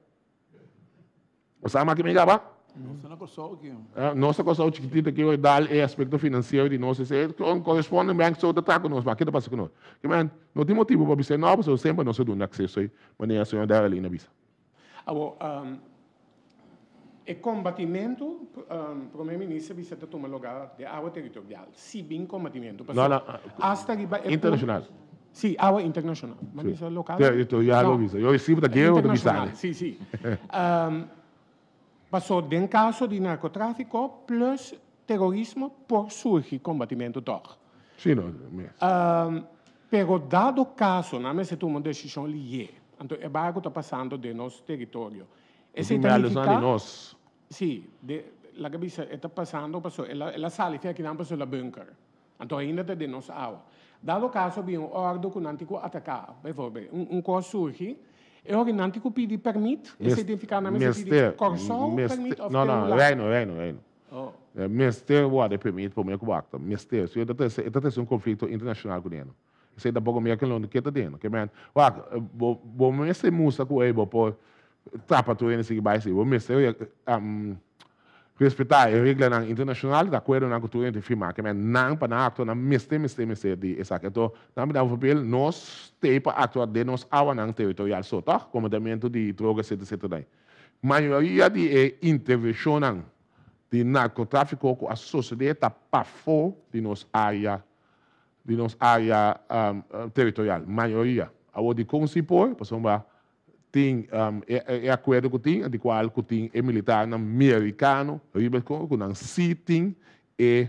Bo sa mak mei kaba? Nos ta na Kòrsou aki. Nos ta Kòrsou chikitito aki ora dal e aspekto finansiero di nos esei kon corresponding bank so ta traha ku nos ma ke ta pasa ku nos? Ke men no tin motibu pa bisa no pasobra semper nos a duna akseso ei manera señor Darelyn a bisa. Awor, e kombatimentu, Prome Minister bisa ta tuma lugar den awa teritorial. Si bin kombatimentu, pasobra hasta riba e Internashonal. Si, awa internashonal. Mi a bisa lokal? Teritorial bo bisa. Yo si bo ta guera bo ta bisa. Internashonal, si, si. Pasobra den kaso di narkotrafiko plus terorismo por surgi kombatimentu tòg. Si, no, mes. Pero dado kaso nan mester tuma un desishon lié. Anto e barku ta pasando den nos teritorio. Esei ta nifiká. Sí, de, laga bisa e ta pasando paso el a, el a sali fi akinan paso el a bunker. Anto ainda ta den nos awa. Dado kaso bin un òrdu ku nan tin ku ataká, bijvoorbeeld, un, un kos surgi, e ora nan tin ku pidi pèrmit, esei ta nifiká nan mester pidi Kòrsou pèrmit òf No, no, Reino, Reino, Reino. Mester wòrdu e pèrmit promé ku bo aktua. Mester. Si e ta trese, e ta trese un konflikto internashonal ku deno. Esei tampoco mi a ken lo ke ta den. Ke men, wak, bo, bo mester mustra ku ey bo por trapa tur hende sigui bai si. Bo mester respetá e reglanan internashonal, di akuerdonan ku tur hende firmá. Ke men, nan pa nan aktua nan mester, mester, mester di esaki. Anto, nan bira papel, nos t'ey pa aktua den nos awanan teritorial so, tòg? Kombatimentu di droga, etcetera, etcetera dai. Mayoria di e intervenshonnan di narkotráfiko ku a sosodé ta pafó di nos área di nos área teritorial, mayoria. Awor dikon si por? Pasobra tin e akuerdo ku tin, di kual ku tin e militarnan merikano riba e ku nan si tin e,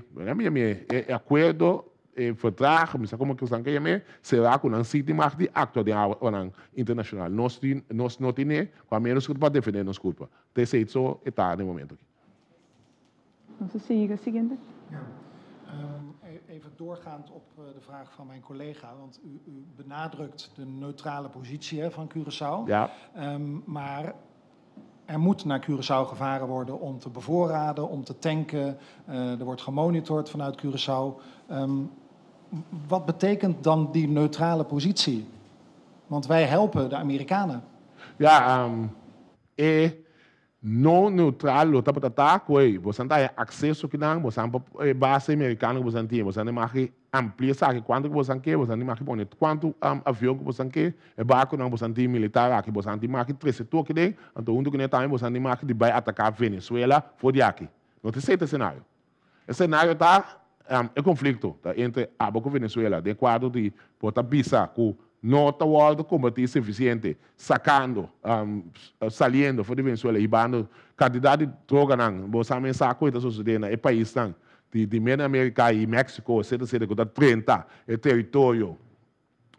e akuerdo. e verdrag, mi sa komo ku esnan ke yam'é, será ku nan sí tin mag di aktua den awanan internashonal. Nos tin, nos no tine, ku a ménos ku ta pa defendé nos kurpa. Ta esei so e ta na e momento aki. Nos ta sigui ku e siguiente. Ja, even doorgaand op de vraag van mijn collega, want u, u benadrukt de neutrale positie hè, van Curaçao. Ja. Maar er moet naar Curaçao gevaren worden om te bevoorraden, om te tanken. Er wordt gemonitord vanuit Curaçao. Wat betekent dan die neutrale positie? Want wij helpen de Amerikanen. Ja, e No neutral lo tabata ta cu ey bosan ta haya acceso kinan, bosan pa e base mericano cu bosan tin, bosan tin mag amplia esaki cuanto cu bosan ke, bosan tin mag pone cuanto avion cu bosan ke, e barconan bosan tin militar aki, bosan tin mag trece tur aki den, anto hunto cune tambe bosan tin mag di bay ataca Venezuela for di aki. No ta esey ta e scenario. E scenario ta e conflicto ta entre abo cu Venezuela den cuadro di bo ta bisa cu no ta wordo combati suficiente sacando saliendo for di Venezuela hibando cantidad di droganan bo sa men sa cu e ta sucede na e paisnan di Medio America y Mexico etcetera etcetera cu ta drenta e territorio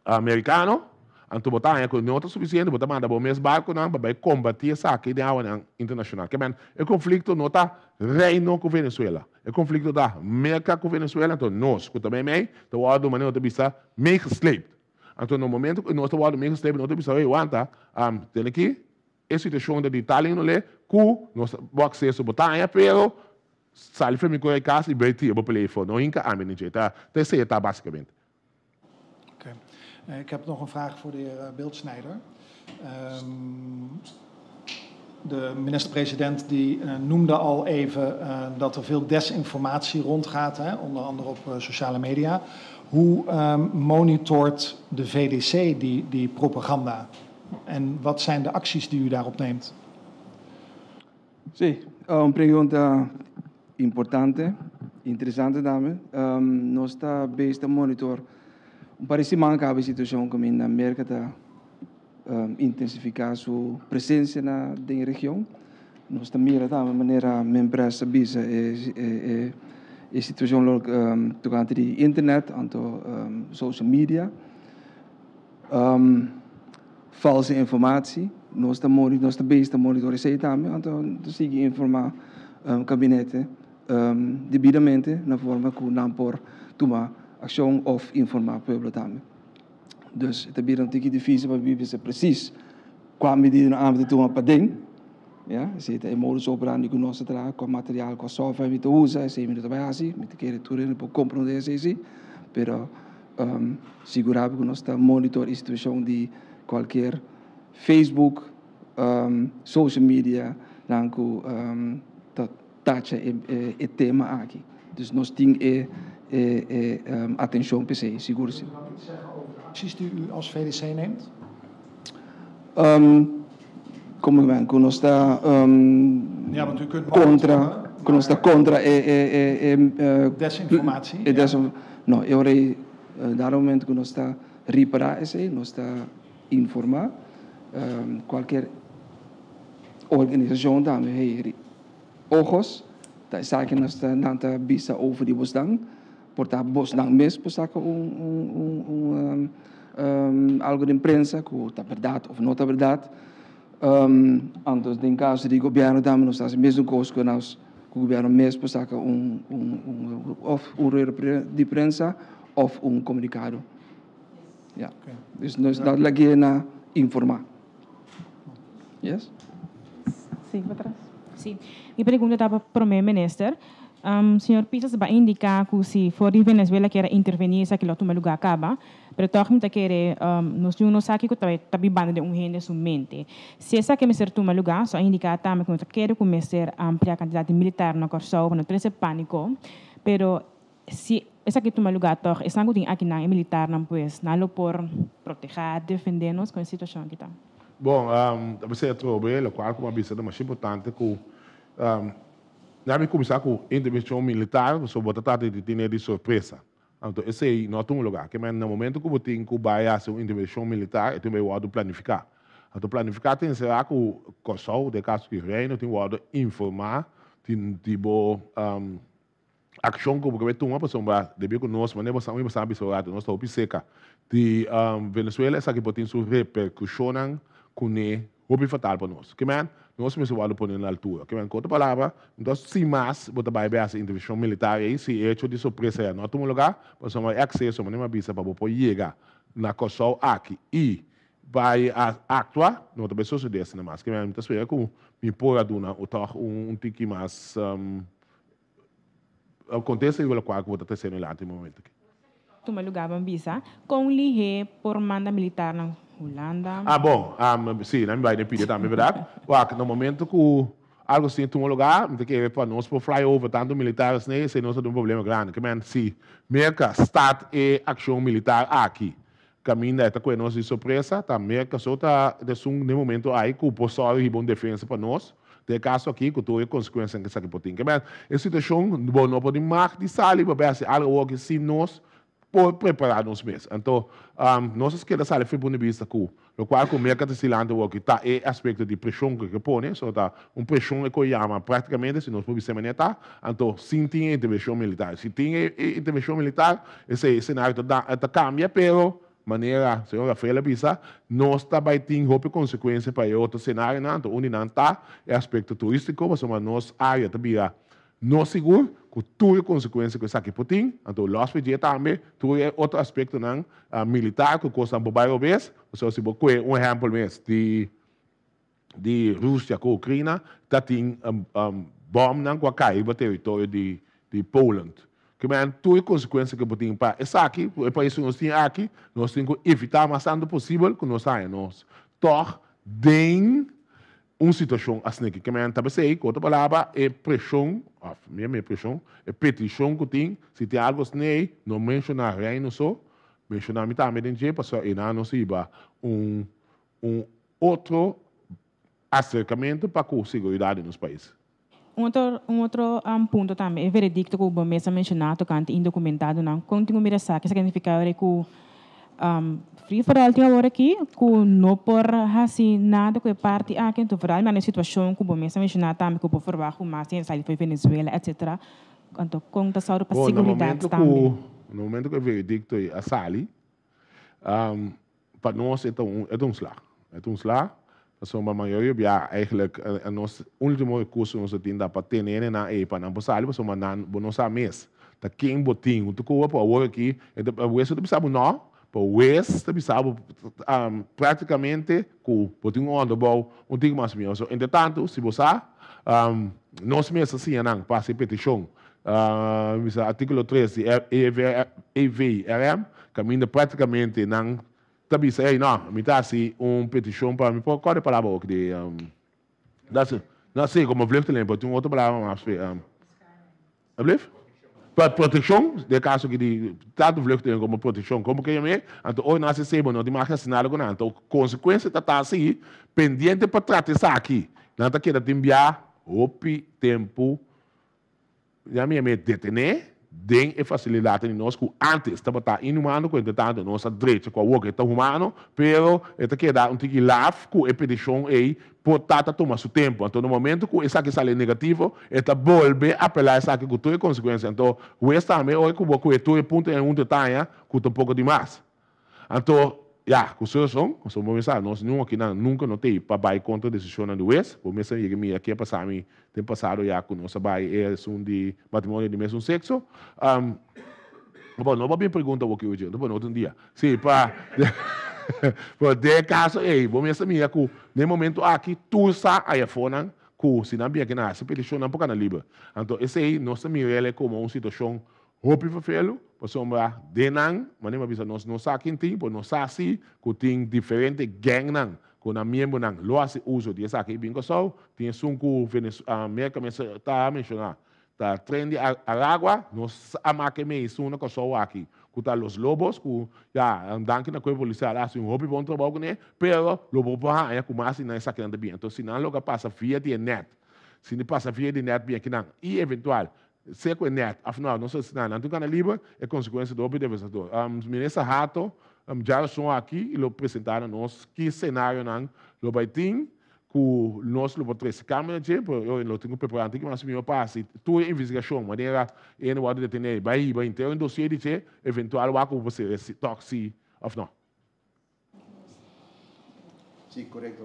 Americano, anto bo ta haña cu no ta suficiente, bo ta manda bo mes barconan pa bay combati esaki den awanan internacional. Ke men, e conflicto no ta Reino cu Venezuela, e conflicto ta Merca cu Venezuela, anto nos cu ta meimei ta wordo manera no ta bisa meegesleept. Anto na momento cu nos ta wordo meegesleept no ta bisa, hey wanta, tene aki e situacion ta di tal indole cu nos bo acceso bo ta haña pero sali for mi cu e cas y bay tira bo pelea afo, no hinca ami den dje. Ta esey e ta basicamente. Oké. Ik heb nog een vraag voor de heer Bildsnijder. De minister-president die noemde al even dat er veel desinformatie rondgaat, hè, onder andere op sociale media. Hoe monitort de VDC die propaganda? En wat zijn de acties die u daarop neemt? Sí, un pregunta importante, interesante tambe. Nos ta bezig ta monitor un par di siman caba e situacion caminda Merca ta intensifica su presencia na den e region. Nos ta mira tambe manera Mempress a bisa e e situacion lo tocante di internet anto social media. False informatie. Nos ta moni nos ta bezig ta monitorisá esei tambe, anto ta sigui informá kabinete debidamente na forma ku nan por tuma akshon òf informá pueblo tambe. Dus e ta bira un tiki difísil pa bisa presis kua medida nan a tuma paden, ya, esei ta e modus operandi ku nos ta traha, kua material, kua software mi ta usa, esei mi no ta bai hasi, mi ta kere tur hende por komprondé esei si, pero Sigurá bo ku nos ta monitor e situashon di kualkier Facebook, social media nan ku ta tacha e tema aki. Dus nos tin e atenshon p'esei, sigur si. Kunt u dan iets zeggen over de acties die u als VDC neemt? Komo men ku nos ta Ja, want u kunt kontra, ku nos ta kontra e Desinformatie. E No, e ora ei, dado momento ku nos ta ripará esei, nos ta informá kualker organisashon tambe, hey, ojos, ta esaki nos ta, nan ta bisa over di bosnan, por ta bosnan mes por saka un un un un algu den prensa ku ta bèrdat òf no ta bèrdat. Anto den kaso di gobièrnu tambe nos ta hasi mesun kos ku nos. Ku gobierno mes por saka un un un of un rueda di prensa of un komunikado. Ya. Dus nos ta lag'é na informá. Yes? Sí, pa tras. Sí. Mi pregunta ta pa Prome Minister. Señor Pisas ba indica cu si for di Venezuela kier a interveni esaki lo tuma lugar caba, pero toch mi ta kere nos tin un nos aki cu ta ta bibando den un hende su mente. Si esaki mester tuma lugar, so a indica tambe cu no ta kere cu mester amplia cantidad di militar na Corsou pa no trece panico, pero si esaki tuma lugar toch esnan cu tin akinan e militarnan pues nan lo por proteha, defende nos con e situacion aki ta. Bon, ta bisa atrobe locual cu mi a bisa ta masha importante cu Na mi kuminsá ku intervenshon militar pasobra bo ta trata di tene di sorpresa. Anto esei no a tuma lugá. Ke men na momento ku bo tin ku bai hasi un intervenshon militar e tin bai wòrdu planifiká. Anto planifiká ta enserá ku Kòrsou, den kaso di Reino, tin wòrdu informá di bo. Akshon ku bo ke tuma pasobra debí ku nos manera bo sa bo sa bisa un ratu nos ta hopi seka di Venezuela esaki por tin su reperkushonnan kuné hopi fatal pa nos. Kimen nos mester wòrdu pone na altura. Kimen ku otro palabra entos sin mas bo ta bai bai hasi intervenshon militar ei si e hecho di sorpresa ya no a tuma lugá pasobra e akseso manera mi a bisa pa bo por yega na Kòrsou aki i bai a aktua no ta bai sosodé asina mas. Kimen mi ta spera ku mi por a duna tòg un tiki mas Contesta riba locual cu bo ta trece dilanti e momento aki. Tuma lugar ban bisa con lihé por manda militarnan Hulanda. Ah bon, si, nan mi bai den pide tambe, berdad? Wak, na momento cu algo asina tuma lugar, mi ta kere pa nos por fly over tanto militar asina, esey nos ta den un problema grandi. Ke men, si Merca start e accion militar aki, caminda e ta coge nos di sorpresa, ta Merca so ta esun den momento ay cu por sòru hiba un defensa pa nos, den e caso aki cu tur e consecuencianan cu esaki por tin. Kebel, e situacion bo no por tin mag di sali pa bay haci algo awor aki sin nos por prepara nos mes. Anto, nos a keda sali for e punto di bista cu locual cu Merca ta stilante awor aki ta e aspecto di presion cu e ke pone, so ta un presion e cu e yama practicamente si nos por bisa e manera ta, anto sin tin e intervencion militar. Si tin e intervencion militar, esey e scenario ta ta cambia, pero manera señor Rafael a bisa, nos ta bay tin hopi consecuencia pa e otro scenarionan, anto un di nan ta e aspecto turistico, pasobra nos area ta bira no sigur cu tur e consecuencia cu esaki por tin, anto los pa dje tambe tur e otro aspectonan militar cu cosnan por bay robes, pasobra si bo coge un ehempel mes di di Rusia ku Ukrina ta tin bòmnan ku a kai riba teritorio di di Poland. Ke manera tur e konsekuensia ku bo tin pa esaki, ku e pais ku nos tin aki, nos tin ku evitá mas tantu posibel ku nos haña nos tòg den un situashon asin'aki. Ke manera ta p'esei, ku otro palabra, e preshon, òf mira mi e preshon, e petishon ku tin, si tin algu asin'ei, no menshoná Reino so, menshoná mi tambe den dje, pasobra einan nos hiba un un otro aserkamentu pa ku seguridat di nos pais. Un otro un otro punto tambe, e veredikto ku bo mes a menshoná tokante indokumentadonan. Kon tin ku mira esaki? Esaki nifiká ora ku free for all tin awor aki ku no por hasi nada ku e parti aki. Anto vooral mira e situashon ku bo mes a menshoná tambe ku bo ferwagt ku mas hende sali for Venezuela etcetera. Anto kon ta sòru pa Bon, na seguridat momento tambe? ku na momento ku e veredikto ei a sali, Pa nos e ta un e ta un sla. E ta un sla pasobra mayoria bia eigenlijk nos ultimo recurso nos ta tin ta pa tene hendenan ei pa nan por sali pasobra nan bo no sa mes ta ken bo tin huntu ku bo awor aki e ta hues ta bisa bo no pero hues ta bisa bo practicamente ku bo tin un onderbouw un tiki mas mihor. So entre tanto si bo sa nos mes ta siña nan pa hasi peticion Bisa artíkulo tres di EVRM kaminda práktikamente nan ta bisa, ey no, mi ta hasi un petishon pa, mi por kòrda e palabra oki di, no si, komo vluchteling, pero tin un otro palabra mas, alblief? Pa protekshon, den e kaso aki di tantu vluchteling komo protekshon, komo ke yam'é, anto ora nan hasi esei bo no tin mag hasi nada ku nan, anto konsekuensia ta ta si, pendiente pa trata esaki, nan ta keda tin bia hopi tempu. Ya mi a me detené den e fasilidatnan di nos ku ántes tabata inhumano, ku entretantu nos a drecha ku awor ke ta humano, pero e ta keda un tiki laf ku e petishon ei por ta ta tuma su tempu. Anto na momentu ku esaki sali negativo, e ta bolbe apelá esaki ku tur e konsekuensia. Anto hues tambe ora ku bo kue tur e puntonan huntu e ta haña ku ta un poko dimas. Anto, ya, ku su rason, pasobra bo mester sa, nos niun akinan nunka no t'ei pa bai kontra desishonnan di hues. Bo mester yega mira ke a pasa mi den pasado ya ku nos a bai e asun di matrimonio di mesun sekso. Bo no por bin pregunta bo ki oye, no por otro dia. Si, pa, pero den e kaso ei, bo mester mira ku den e momento aki tur sa ayafonan ku si nan bin akinan hasi petishon nan por kana liber. Anto esei nos ta mir'el komo un situashon Hopi vervelu, pasobra den nan, manera mi a bisa nos no sa ken tin, pero nos sa si ku tin diferente gangnan ku nan miembronan lo hasi uso di esaki i bin Kòrsou. Tin esun ku Merka mes ta menshoná, ta Tren di Aragua, nos a make mei esun na Kòrsou aki ku ta Los Lobos ku ya danki na Kuerpo Polisial a hasi un hopi bon trabou kuné, pero lo bo por haña ku mas di nan esakinan ta bin. Entonces si nan logra pasa via di e nèt, si nan pasa via di nèt bin akinan i eventual Sea ku e nèt òf nò, nos ta asina nan tin gana liber, e konsekuensia ta hopi devastador. Minister Hato djarason aki i lo presentá na nos ki senarionan lo bai tin. ku nos lo por trese kambio na dje, pero e ora lo tin ku prepará antes ku mas mihó pa hasi tur e investigashon manera e hende wòrdu detené bai hiba henter un dosier di dje, eventual wak ku bo por sera si tòg si òf no. Sí, korekto.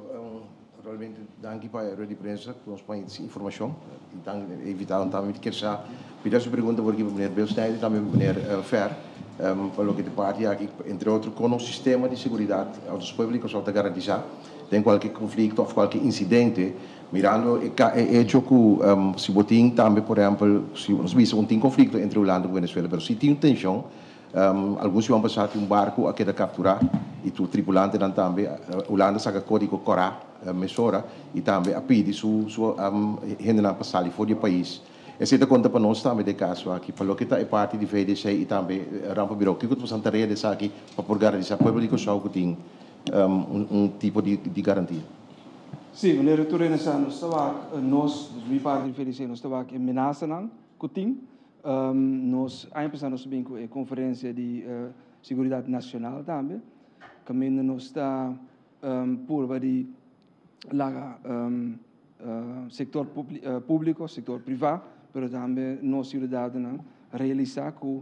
Naturalmente danki pa e rueda di prensa ku nos pone informashon i danki e invitadonan tambe. Mi ta kier sa pidi su pregunta por aki pa meneer Bill Snyder i tambe meneer Fer pa loke ta parti aki entre otro kon nos sistema di seguridat òf nos pueblo di Kòrsou ta garantisá den kualke konflikto òf kualke insidente mirando e e echo ku si bo tin tambe por ehèmpel si nos bisa un tin konflikto entre Hulanda ku Venezuela pero si tin tenshon Algun siman pasá tin un barku a keda kapturá i tur tripulantenan tambe. Hulanda saka kódigo kòrá mesora i tambe a pidi su su hendenan pa sali for di e pais. Esei ta konta pa nos tambe den e kaso aki. Pa loke ta e parti di VDC i tambe Rampenbureau, kiko ta pasan tarea di esaki pa por garantisá pueblo di Kòrsou ku tin un tipo di garantia? Sí, meneer Turena sa nos ta wak nos, dus mi parti di VDC, nos ta wak e menasanan ku tin. Nos aña pasá nos a bin ku e konferensia di seguridat nashonal tambe, kaminda nos ta purba di laga sektor públiko, sektor privá, pero tambe nos siudadanonan realisá ku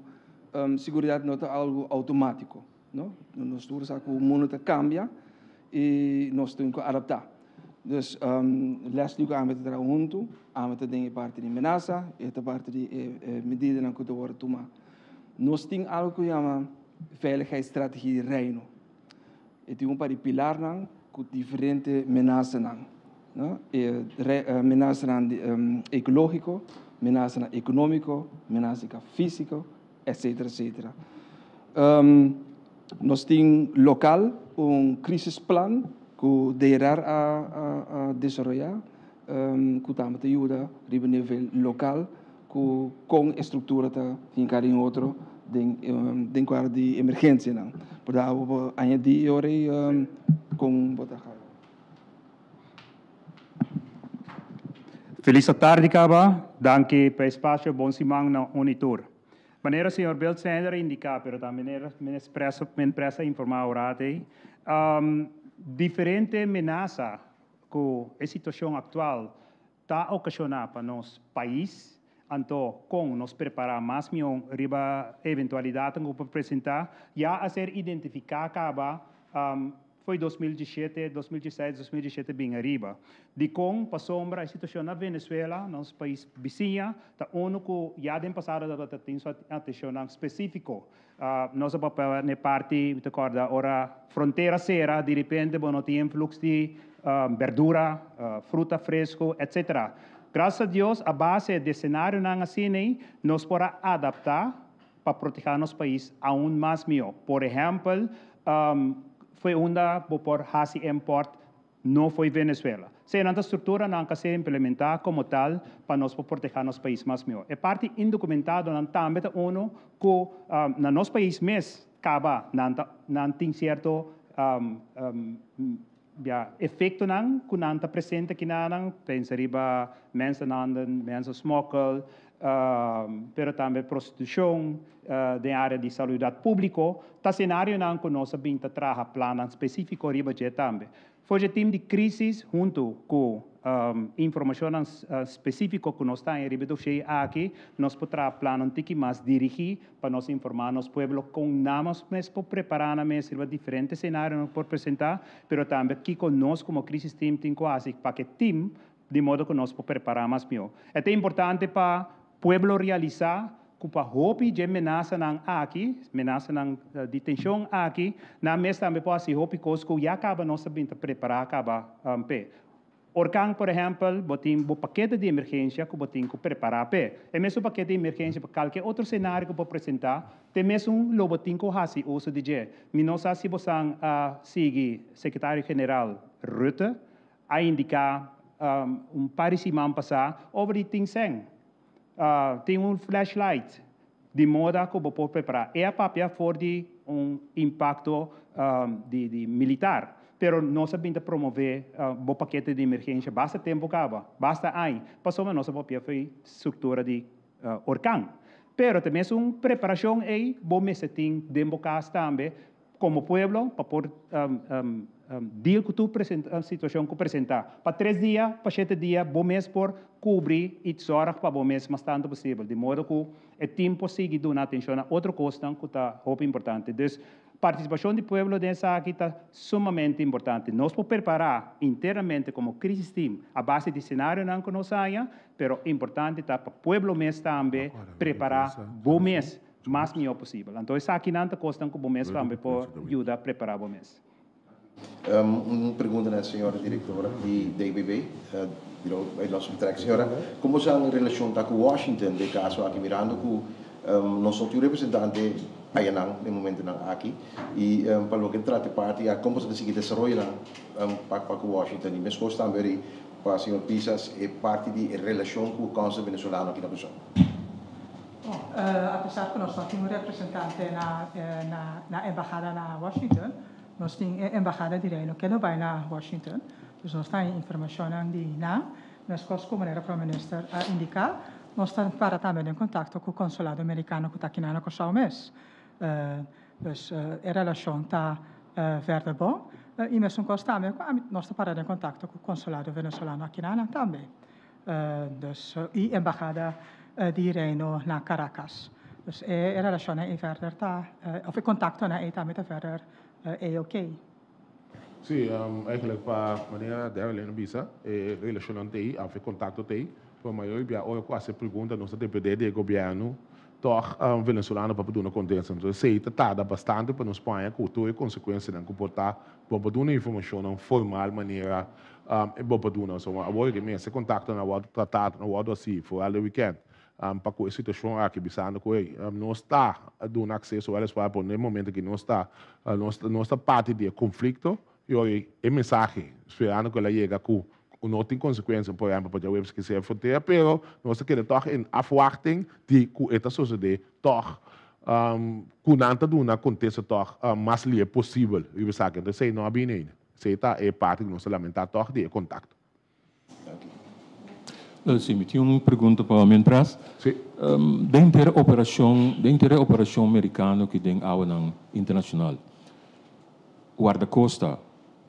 seguridat no ta algu outomátiko, no. Nos tur sa ku mundu ta kambia i nos tin ku adaptá. Dus Leslie ku ami ta traha huntu, ami ta den e parti di menasa, e ta parti di e medidanan ku ta wòrdu tumá. Nos tin algu ku yama Veiligheidsstrategie Reino. E tin un par di pilarnan ku diferente menasanan, no? E menasanan ekológiko, menasanan ekonómiko, menasanan físiko, etcetera, etcetera. Nos tin lokal un crisisplan ku DRR a a desaroyá ku tambe ta yuda riba nivel lokal ku kon e struktura ta hinká den otro den den kuadro di emergensianan. Por da bo por añadí e ora ei kon bo ta haña. Felis atardi kaba, danki pa e spasio, bon siman na un i tur. Manera señor Bill Snyder a indica, pero tambe manera men pres a informa awor ei, diferente menasa cu e situacion actual ta ocasiona pa nos pais, anto con nos prepara mas mion riba eventualidadnan cu por presenta, ya a ser identifica caba Foi 2017, 2016, 2017 bin ariba. Dikon? Pasobra e situashon na Venezuela, nos pais bisiña, ta unu ku ya den pasado tabata tin su atenshonnan spesífiko. Nos a papia na e parti, mi ta kòrda, ora frontera sera, direpente bo no tin influks di berdura, fruta fresku, etsetera. Grasas a Dios, a base di senarionan asina nos por a adaptá pa protehá nos pais aun mas mihó. Por ehèmpel, foi unda bo por hasi import no foi Venezuela. Sea nan ta strukturanan ka ser implementá komo tal pa nos por protehá nos pais mas mihó. E parti indokumentadonan tambe ta unu ku na nos pais mes kaba nan ta nan tin sierto ya efektonan ku nan ta presente kinanan, pensa riba mensenhandel, mensensmokkel, pero tambe prostitushon den área di salubridat públiko, ta senarionan ku nos a bin ta traha plannan spesífiko riba dje tambe. For dje tim di krísis huntu ku informashonnan spesífiko ku nos ta haña riba e doshé aki, nos por traha plannan tiki mas dirigí pa nos informá nos pueblo kon nos mes por prepará nan mes riba diferente senarionan ku por presentá, pero tambe kiko nos komo krísis tim tin ku hasi pa ku e tim di modo ku nos por prepará mas mihó. E ta importante pa pueblo realisá ku pa hopi dje menasanan aki, menasanan di tenshon aki, nan mes tambe por hasi hopi kos ku ya kaba nos ta bin ta prepará kaba p'e. Orkan, por ehèmpel, bo tin bo pakete di emergensia ku bo tin ku prepará p'e. E mesun pakete di emergensia pa kalke otro senario ku por presentá, te mesun lo bo tin ku hasi uso di dje. Mi no sa si bosan a sigui Sekretario General Rutte a indiká un par di siman pasá over di tin sèn. Tin un flashlight di moda ku bo por prepará. E a papia for di un impakto di militar, pero nos a bin ta promové bo pakete di emergensia basta tempu kaba, basta aña, pasobra nos a papia for di struktura di orkan. Pero ta mesun preparashon ei bo mester tin den bo kas tambe komo pueblo pa por. Deal ku tur situashon ku presentá. Pa tres dia, pa shete dia, bo mes por kubri i zòrg pa bo mes mas tantu posibel, di modo ku e tim por sigui duna atenshon na otro kosnan ku ta hopi importante. Dus, partisipashon di pueblo den esaki ta sumamente importante. Nos por prepará internamente komo crisis team a base di senarionan ku nos haña, pero importante ta pa pueblo mes tambe prepará bo mes mas mihó posibel. Anto esakinan ta kosnan ku bo mes tambe por yuda prepará bo mes. Un pregunta na señora directora di DBB, Bureau Buitenlandse Betrekking. Señora, como sa nan relacion ta cu Washington den caso aki mirando cu nos no tin un representante ayanan den momentonan aki y pa loke trata e parti a como sa ta sigui desaroyonan pa cu Washington y mescos tambe ri pa señor Pisas e parti di e relacion cu Council Venezolano aki na Curaçao. Bon, apesar cu nos no tin un representante na na embahada na Washington, Nos tin e embahada di Reino ke lo bai na Washington, dus nos ta haña informashonnan di nan. Meskos ku manera Prome Minister a indiká, nos ta para tambe den kontakto ku konsulado merikano ku ta akinan na Kòrsou mes. Dus e relashon ta verder bon. I mesun kos tambe ku ami nos ta para den kontakto ku konsulado venezolano akinan tambe. Dus i embahada di Reino na Caracas. Dus e relashonnan ei verder ta, of e kontaktonan ei tambe ta verder ei oké. Sí, eigenlijk pa manera Darylene a bisa, e relashonnan ta ei, of e kontakto ta ei, pero mayoria bia ora ku hasi e pregunta nos ta depende di e gobièrnu tòg venezolano pa por duna kontesta. Entonces esei ta tarda bastante pa nos paña ku tur e konsekuensianan ku por ta bo por duna informashonnan formal manera e bo por duna. So awor ke mester kontaktonan a wòrdu tratá, a wòrdu hasi foral den wikènt pa ku e situashon aki bisando ku ey nos ta duna akseso wèleswar por na e momento ki nos ta nos ta parti di e konflikto i ora e mensahe sperando ku el a yega ku no tin konsekuensia por ehèmpel pa djaweps ki sea frontera pero nos ta keda tòg en afwachting di ku e ta sosodé tòg ku nan ta duna kontesta tòg mas lihe posibel riba esaki. Entonces esei no a bini ainda. Esei ta e parti ku nos ta lamentá tòg di e kontakto. Sí, mi tin un pregunta pa Minpres. Sí. Den henter operashon, den henter e operashon merikano ki den awanan internashonal, Guardacosta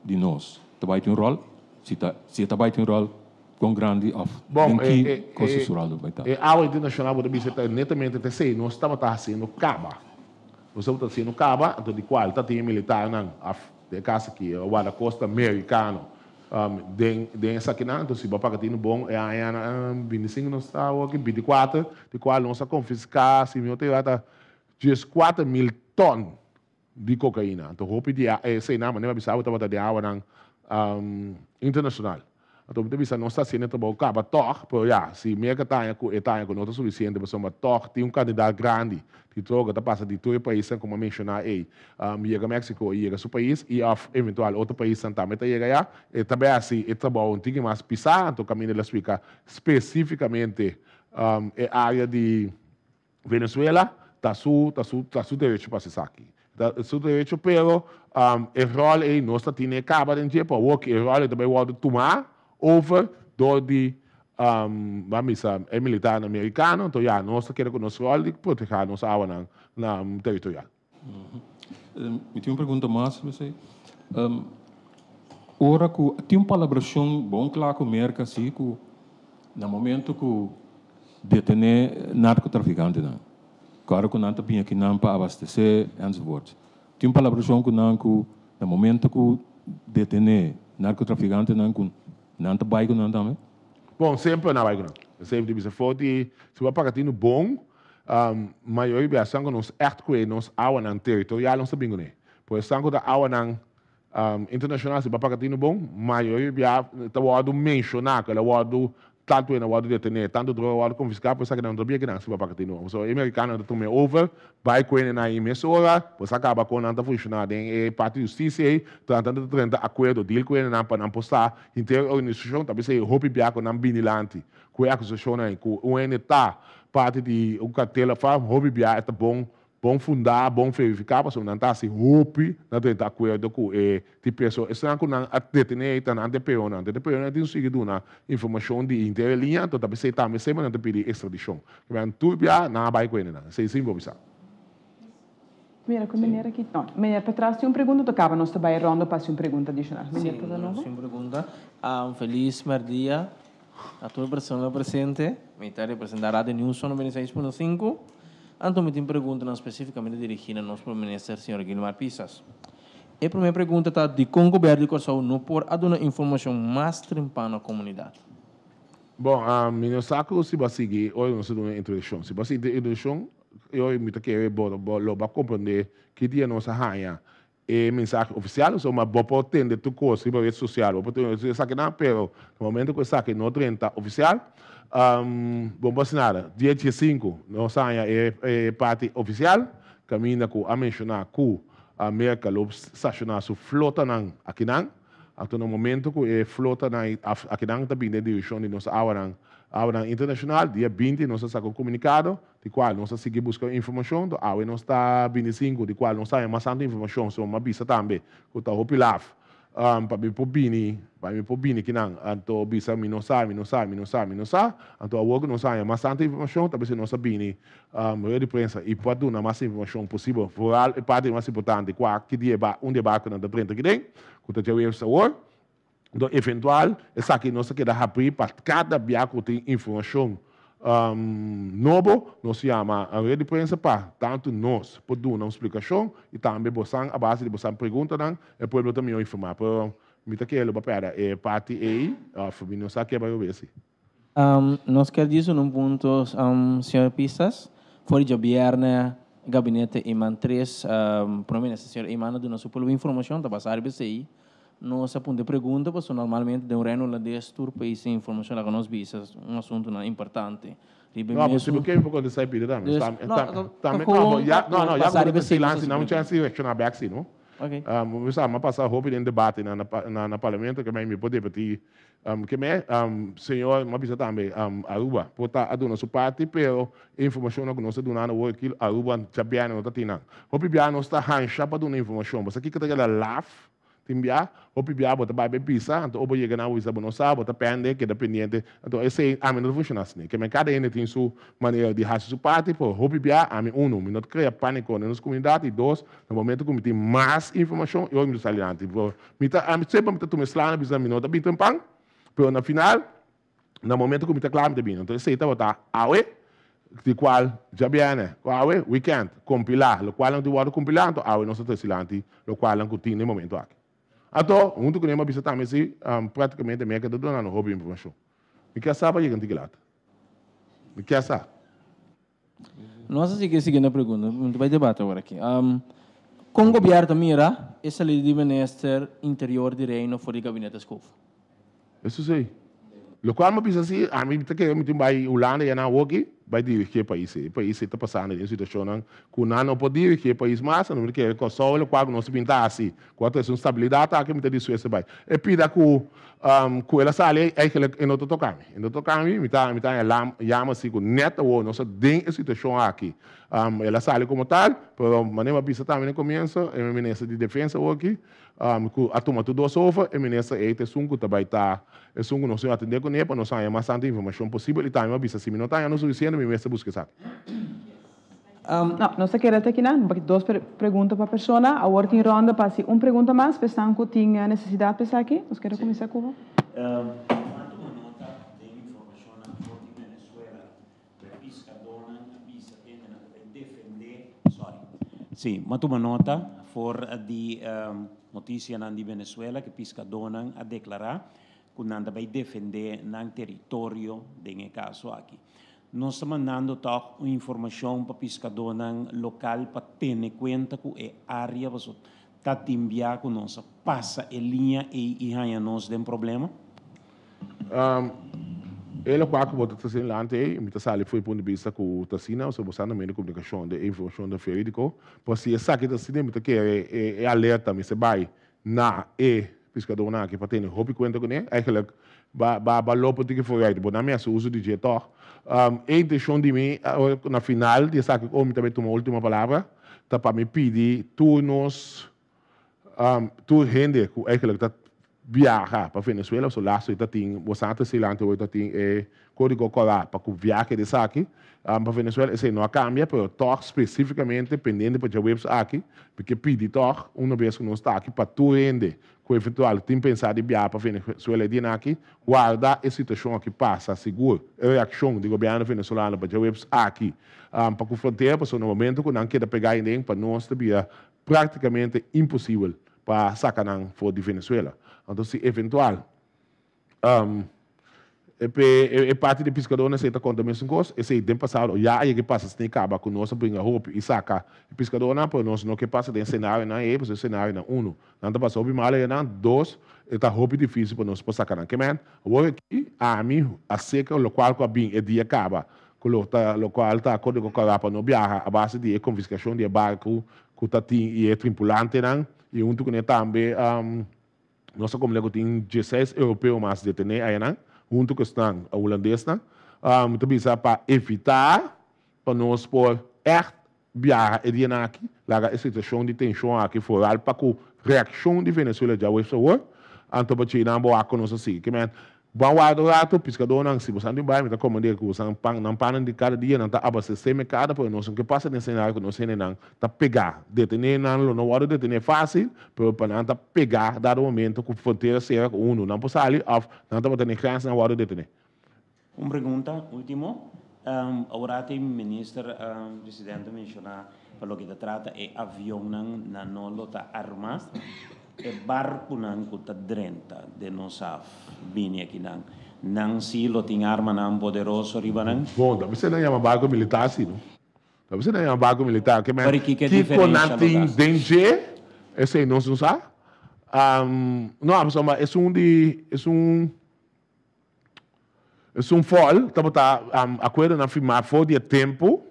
di nos ta bai tin un ròl? Si ta, si e ta bai tin un ròl, kon grandi òf Bon, den e, ki e, kos e, su ròl ta bai ta? e awa internashonal bo ta bisa ta netamente ta esei nos tabata hasiendo kaba. Nos tabata hasiendo kaba, anto di kual ta tin e militarnan òf den e kas aki e guardacosta merikano den den esakinan. Anto si bo a paga tinu bon e aña 25 nos ta awor aki, 24, di kual nos a konfiská, si mi no ta erá ta 14,000 tòn di kokaina. Anto hopi di eseinan, manera mi a bisa bo, tabata den awanan internashonal. Anto mi ta bisa nos ta hasiendo e trabou kaba tòg, pero ya, si Merka ta haña ku e ta haña ku no ta sufisiente pasobra tòg tin un kantidat grandi di droga ta pasa di tur e paisnan ku mi a menshoná ei, yega Mexico i yega su pais i òf eventual otro paisnan tambe ta yega ya, e ta bai hasi e trabou un tiki mas pisá. Anto kaminda el a splika spesífikamente e área di Venezuela ta su ta su ta su derecho pa haci esaki. Ta su derecho pero e rol ey nos ta tine caba den dje pa awor ki e rol ey ta bay wordo tuma over door di ban bisa e militarnan americano enton ya nos ta keda cu nos rol di proteha nos awanan na territorial. Mi tin un pregunta mas, José. Ora ku tin un palabrashon bon kla ku Merka si ku na momento ku detené narkotrafikantenan, ku ora ku nan ta bin akinan pa abastesé enzovoorts, tin un palabrashon ku nan ku na momento ku detené narkotrafikantenan ku nan ta bai ku nan tambe? Bon, semper nan a bai ku nan. Semper di bisa for di si bo a paga tinu bon, Mayoria bia esnan ku nos ègt kue nos awanan teritorial nos ta bin kuné. Por esnan ku ta awanan internashonal si bo a paga tinu bon, mayoria bia ta wòrdu menshoná ku el a wòrdu tantu hende a wòrdu detené, tantu droga a wòrdu konfiská, por esaki nan no ta bia kinan si bo a paga tinu bon. Pasobra e merikanonan ta tuma e over, bai ku hende nan ei mesora, por sa kaba kon nan ta funshoná den e parti di hustisia ei, trata ta drenta akuerdo, deal ku hende nan pa nan por sa henter e organisashon ta bisa e hopi bia ku nan bini lanti ku e akusashonnan ei ku un hende ta parti di un kartel of algo, hopi bia e ta bon bon fundá, bon verifiká, pasobra nan ta hasi hopi na drenta akuerdo ku e tipo. Esnan ku nan a detené ei ta nan DPOnan. De DPOnan tin sigui duna informashon di henter e liña, anto ta p'esei tambe semper nan ta pidi ekstradishon. Kiba tur bia nan a bai ku hendenan. Esei sin bo bisa. Mira ku meneer aki. No, meneer patras tin un pregunta to kaba nos ta bai rondo pa hasi un pregunta adishonal. Meneer Sí, Casanova. nos tin un pregunta. Un felis merdia a tur persona presente. Mi ta representa Radio Nieuws 96.5. Anto mi tin preguntanan spesifikamente dirigí na nos Prome Minister señor Gilmar Pisas. E prome pregunta ta dikon Gobierno di Kòrsou no por a duna informashon mas trempan na komunidat? Bon, mi no sa ku si bo a sigui ora nos a duna introdukshon. Si bo a sigui e introdukshon, e mi ta kere bo lo bo a komprondé ki dia nos a haña e mensahe ofisial. So, ma bo por tende tur kos riba ret sosial, bo por tende tur esakinan, pero na momento ku esaki no drenta ofisial, bo no por hasi nada. Dia diesinku nos a haña e parti ofisial kaminda ku a menshoná ku Merka lo stashoná su flotanan akinan. Anto na momento ku e flotanan akinan ta bini den direkshon di nos awanan, awanan internashonal, dia 20 nos a saka un komunikado di kual nos a sigui buska informashon, to awe nos ta 25 di kual nos ta haña mas tantu informashon, so mi a bisa tambe ku ta hopi laf pa mi por bini, pa mi por bini kinan, anto bisa mi no sa, mi no sa, mi no sa, mi no sa, anto awor ku nos a haña mas tantu informashon ta bisa nos a bini rueda di prensa i por duna mas informashon posibel, vooral e parti mas importante kua ki dia e ba, un di e barkunan ta drenta kiden, ku ta djaweves awor. Enton eventual esaki nos ta keda habrí pa kada bia ku tin informashon nobo, nos yama rueda di prensa pa tantu nos por duna un splikashon i tambe bosan a base di bosan preguntanan e pueblo ta mihó informá. Pero mi ta kere lo pa pèrdè e parti ei òf mi no sa ke bai obesí. Nos kier djis un punto, señor Pisas. For di djabièrnè Gabinete Eman 3, Prome Minister señor Eman a duna su pueblo informacion ta basa riba esey. Nos a punta e pregunta pasobra normalmente den un Reino Hulandes tur pais tin informacion laga nos bisa un asuntonan importante. Riba e No, pero mes si bo ke mi por contesta e pida tambe. Dus, Tambe, no, tambe, ta tambe, no, gewoon bo ya, pa no, no, ya basa bo riba ta esey nos silansi, a no mi pregunta. chance di reacciona bek si, no? Ok. Bo sa, mi a pasa hopi den debate na na na parlamento ke mi por debati Ke me, señor, mi a bisa tambe, Aruba por ta a duna su parti, pero e informacionnan ku nos ta dunando awor aki, Aruba djabièrnè no ta tin nan. Hopi bia nos ta hansha pa duna informacion. Bo sa kiko ta keda laf tin bia? Hopi bia bo ta bai bai bisa, anto ora bo yega nan bo bisa bo no sa, bo ta pende, keda pendiente. Anto esei ami no ta funciona asina. Ke men kada hende tin su manera di hasi su parti, pero hopi bia ami uno, mi no ta krea panico den nos comunidad y dos, na momento ku mi tin mas informacion, e ora mi ta sali dilanti. Mi ta, ami semper mi ta tuma e sla na bisa mi no ta bin trempan, pero na final, na momento ku mi ta kla mi ta bini. Entonces esei tabata awe, di kual djabièrnè ku awe, weekend, kompilá lokual nan tin wòrdu kompilá, anto awe nos ta trese dilanti lokual nan ku tin den momento aki. Anto, huntu kuné mi a bisa tambe si, praktikamente mi a keda duna nan hopi informashon. Mi kier sa pa yega Antikilat. Mi kier sa. Nos a sigui e siguiente pregunta, mi ta bai debate awor aki. Kon gobierno ta mira e salida di minister interior di Reino for di gabinete Schoof? Eso si. Locual mi a bisa si, ami ta kere mi tin bai Hulanda ya nan awoki, bai dirigi e pais ei. E pais ei ta pasando den situacionnan cu nan no por dirigi e pais mas, mi ta kere Kòrsou locual cu nos ta bin ta haci, cu a trece un stabilidad aki, mi ta dispuesto bai. E pida cu Cu el a sali eigenlijk e no ta toca mi. E no ta toca mi, mi ta mi ta haña lam yama si cu net awor nos ta den e situacion aki. El a sali como tal, pero manera mi a bisa tambe na comienzo, e minister di defensa awor aki, cu a tuma tur dos over, e minister ey ta esun cu ta bay ta esun cu nos tin atende cune pa nos haña mas tanto informacion posibel y tambe mi a bisa si mi no ta haña no suficiente mi mester busca esaki. No, nos ta keda te akinan. Bo dos pregunta pa persona. Awor tin ronda pa hasi un pregunta mas pa esnan ku tin nesesidat pa esaki. Nos kere kuminsá ku bo. M'a tuma nota den informashonnan for di Venezuela ku e piskadónan a bisa hendenan ta bai defendé, sorry, sí, m'a tuma nota for di notisianan di Venezuela ku e piskadónan a deklará ku nan ta bai defendé nan teritorio den e kaso aki. Nos ta mandando tòg un informashon pa piskadónan lokal pa tene kuenta ku e área pasobra ta tin bia ku nos a pasa e liña ei i haña nos den problema. E lokual ku bo ta trese dilanti ei, mi ta sali for e punto di bista ku ta asina, pasobra bo sa na medio di komunikashon de e informashon ta verídiko, pero si esaki ta asina mi ta kere e alerta mester bai na e piskadónan aki pa tene hopi kuenta kuné. Eigenlijk ba ba ba lopo tiki vooruit, bo na mi hasi uso di dje tòg. E intenshon di mi na final di esaki ku mi ta bai tuma último palabra ta pa mi pidi tur nos tur hende ku eigenlijk ta. biaha pa Venezuela, so laatst ta tin, bo sa ta silante hoy ta tin e código kòrá pa ku viahe di esaki pa Venezuela, esei no a kambia, pero tòg spesífikamente pendiente pa djaweps aki, mi ke pidi tòg una bes ku nos ta aki pa tur hende ku eventual tin pensá di biaha pa Venezuela e dianan aki, warda e situashon aki pasa sigur e reakshon di gobièrnu venezolano pa djaweps aki pa ku frontera, pasobra na momento ku nan keda pegá aden pa nos ta bira práktikamente imposibel pa saka nan for di Venezuela. Anto si eventual e parti di piskadónan esei ta konta mesun kos, esei den pasado ya a yega pasa esei kaba ku nos a bringa hopi i saka e piskadónan, pero nos no ke pasa den senarionan ei, pasobra e senarionan uno, nan ta pasa hopi mal ayanan, dos, e ta hopi difísil pa nos por saka nan. Ke men, awor aki ami a seka lokual ku a bin e dia kaba, ku lo ta lokual ta kódigo kòrá pa no biaha a base di e konfiskashon di e barku ku ta tin i e tripulantenan i huntu kuné tambe nos a komprendé ku tin dieseis europeo mas detené ayanan huntu ku esnan hulandesnan. Mi ta bisa pa evitá pa nos por ègt biaha e dianan aki, laga e situashon di tenshon aki foral pa ku reakshon di Venezuela djaweps awor, anto pa djei nan bo wak ku nos a sigui. Ke men, Ban warda un ratu, piskadónan, si bosan tin bai, mi ta komand'é ku bosan pan, nan pannan di kada dia, nan ta abastesé merkado, pero nos no ke pasa den senario ku nos hendenan ta pegá. Detené nan lo no wòrdu detené fásil, pero pa nan ta pegá dado momento ku frontera sera ku unu nan por sali òf nan tabata den grens nan wòrdu detené. Un pregunta ultimo. Awor e minister presidente a menciona pa loke ta trata e avionnan nan no lo ta arma, e barconan cu ta drenta den nos haf bini akinan, nan si lo tin armanan poderoso riba nan? Bon, ta mester nan yama barco militar si no. Ta mester nan yama barco militar. Ke men, Pero kiko e kiko nan diferencia lo tin ta? den dje, esey nos no sa. No, pasobra esun di, esun. Esun fòl tabata akuerdonan firmá for di e tempu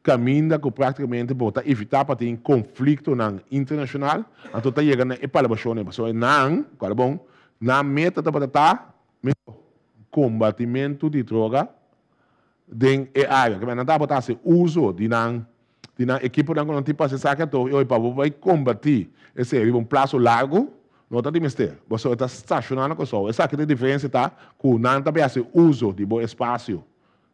kaminda ku práktikamente bo ta evitá pa tin konfliktonan internashonal, anto ta yega na e palabrashonnan. Pasobra nan, kòrda bon, nan meta tabata ta kombatimentu di droga den e área. Nan tabata hasi uso di nan di nan ekiponan ku nan tin pa hasi esaki anto i pa bo bai kombatí esei riba un plaso largu no ta di mester. Boso ta stashoná na Kòrsou. Esaki ta e diferensia ta ku nan ta bai hasi uso di bo espasio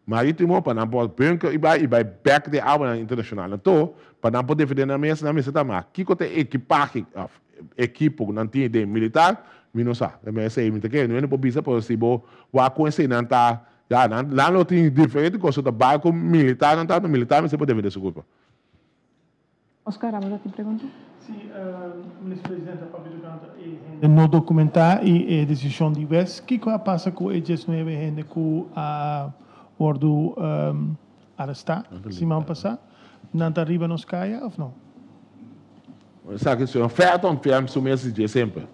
marítimo pa nan por bunker i bai i bai bèk den awanan internashonal. Anto pa nan por defendé nan mes nan mester ta ma kiko ta e ekipahe òf ekipo ku nan tin den militar mi no sa. Esei mi ta kere no por bisa pero si bo wak kon esei nan ta Ya, nan, nan lo tin diferente cos, ta barco militar nan ta, militar mester por defende su curpa. Oscar, abo ta tin pregunta? Sí, Minister Presidente, a papia tocante e hende no documenta y e decision di wes. Kico a pasa cu e diesnuebe hende cu a wordo aresta siman pasa? Nan ta riba nos caya of no? Esaki señor Felton Fiam su mes di dje semper.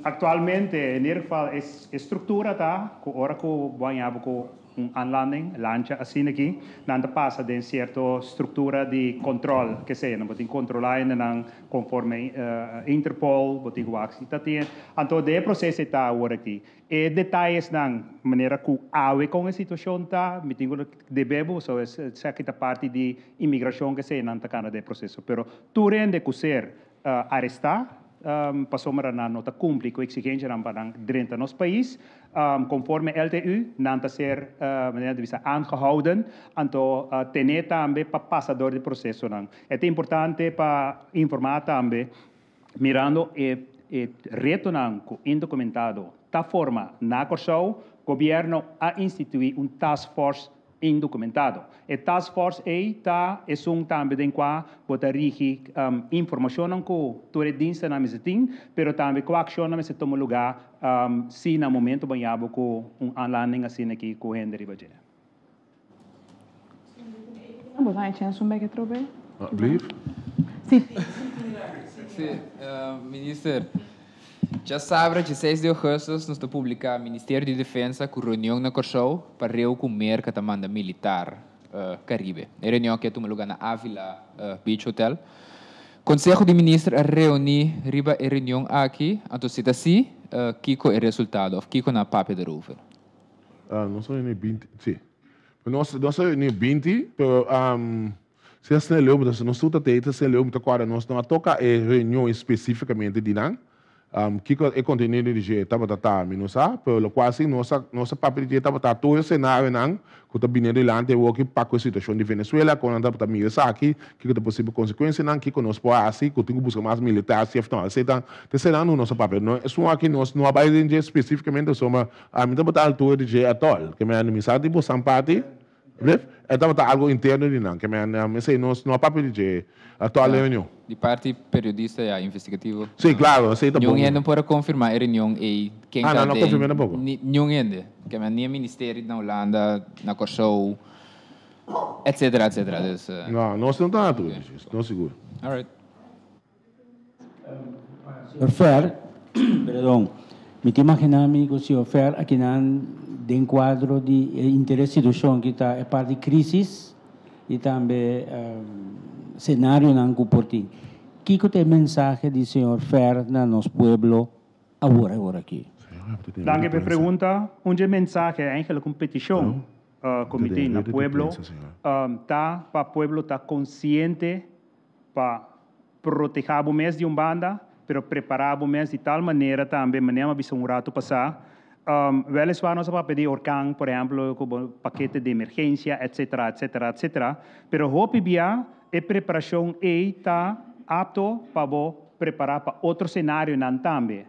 Actualmente, in ieder geval, e structura ta cu ora cu bo haña bo cu un aanlanding, lancha asina aki, nan ta pasa den cierto structura di control, ke sea, nan bo tin controla hendenan conforme Interpol, bo tin cu wak si ta tin. Anto den e proceso ei ta awor aki. E detayesnan, manera cu awe con e situacion ta, mi tin cu debe bo, so esaki ta parti di inmigracion ke sea nan ta cana den e proceso. Pero tur hende cu ser arestá pasobra nan no ta cumpli cu exigencianan pa nan drenta nos pais, conforme LTU, nan ta ser, manera di bisa, aangehouden, anto tene tambe pa pasa dor di procesonan. E ta importante pa informa tambe, mirando e retonan cu indocumentado ta forma na Corsou, Gobierno a institui un task force Indocumentado. E task force ei ta esun tambe den cua bo ta rigi informacionnan cu tur e dienstennan mester tin, pero tambe cua accionnan mester tuma lugar si na momento bo yabo cu un aanlanding asina aki cu hende riba dje. Bo ta haña chens un bek atrobe? Blief? Si. Si, Minister. Djasabra dieseis di augustus nos ta publiká Ministerio di Defensa ku reunion na Kòrsou pa reu ku Merka ta manda militar Karibe. E reunion aki a tuma lugá na Avila Beach Hotel. Konseho di Minister a reuní riba e reunion aki, anto si ta si, kiko e resultado òf kiko nan a papia derover? Nos a reuní binti, si. Nos a reuní binti, pero. Si asina leu, nos tur ta tei, asina leu mi ta kòrda nos no a toka e reunion espesífikamente di nan. Kiko e kontenido di dje tabata ta mi no sa, pero lokual si nos a nos a papia di dje tabata tur e senarionan ku ta bini adelante awoki pa ku e situashon di Venezuela, kon nan tabata mira esaki, kiko ta posibel konsekuensianan, kiko nos por hasi, ku tin ku buska mas militar si òf no. Esei ta ta eseinan ku nos a papia. No esun aki nos no a bai den dje spesífikamente pasobra ami tabata altura di dje atòl. Ke mi a sa di bosan parti. Rif, E tabata algo interno di nan, ke men esei nos no a papia di dje actual e reunion. Di parti periodista ya investigativo. Sí, claro, esei ta bon. Niun hende no por a confirma e reunion ei. Ken Ah, ta nan no den, confirma tampoco. ni, niun hende. Ke men ni e ministerio na Hulanda, na Kòrsou, etcetera, etcetera. Dus. No, nos no ta na tur di dje, no sigur. Alright. Señor Fer, perdon, mi ta imagina mi cu señor Fer akinan den cuadro di e interes situacion ki ta e parti crisis y tambe scenarionan cu por tin. Kico ta e mensahe di señor Fer na nos pueblo awor awor aki? Danki pa e pregunta. Un dje mensahe eigenlijk un peticion cu mi tin na pueblo ta pa pueblo ta consciente pa protehá bo mes di un banda, pero prepará bo mes di tal manera tambe, manera mi a bisa un ratu pasá, wèliswar nos a papia di orkan, por ehèmpel, ku bo pakete di emergensia, etsetera, etsetera, etsetera, pero hopi bia e preparashon ei ta apto pa bo prepará pa otro senarionan tambe.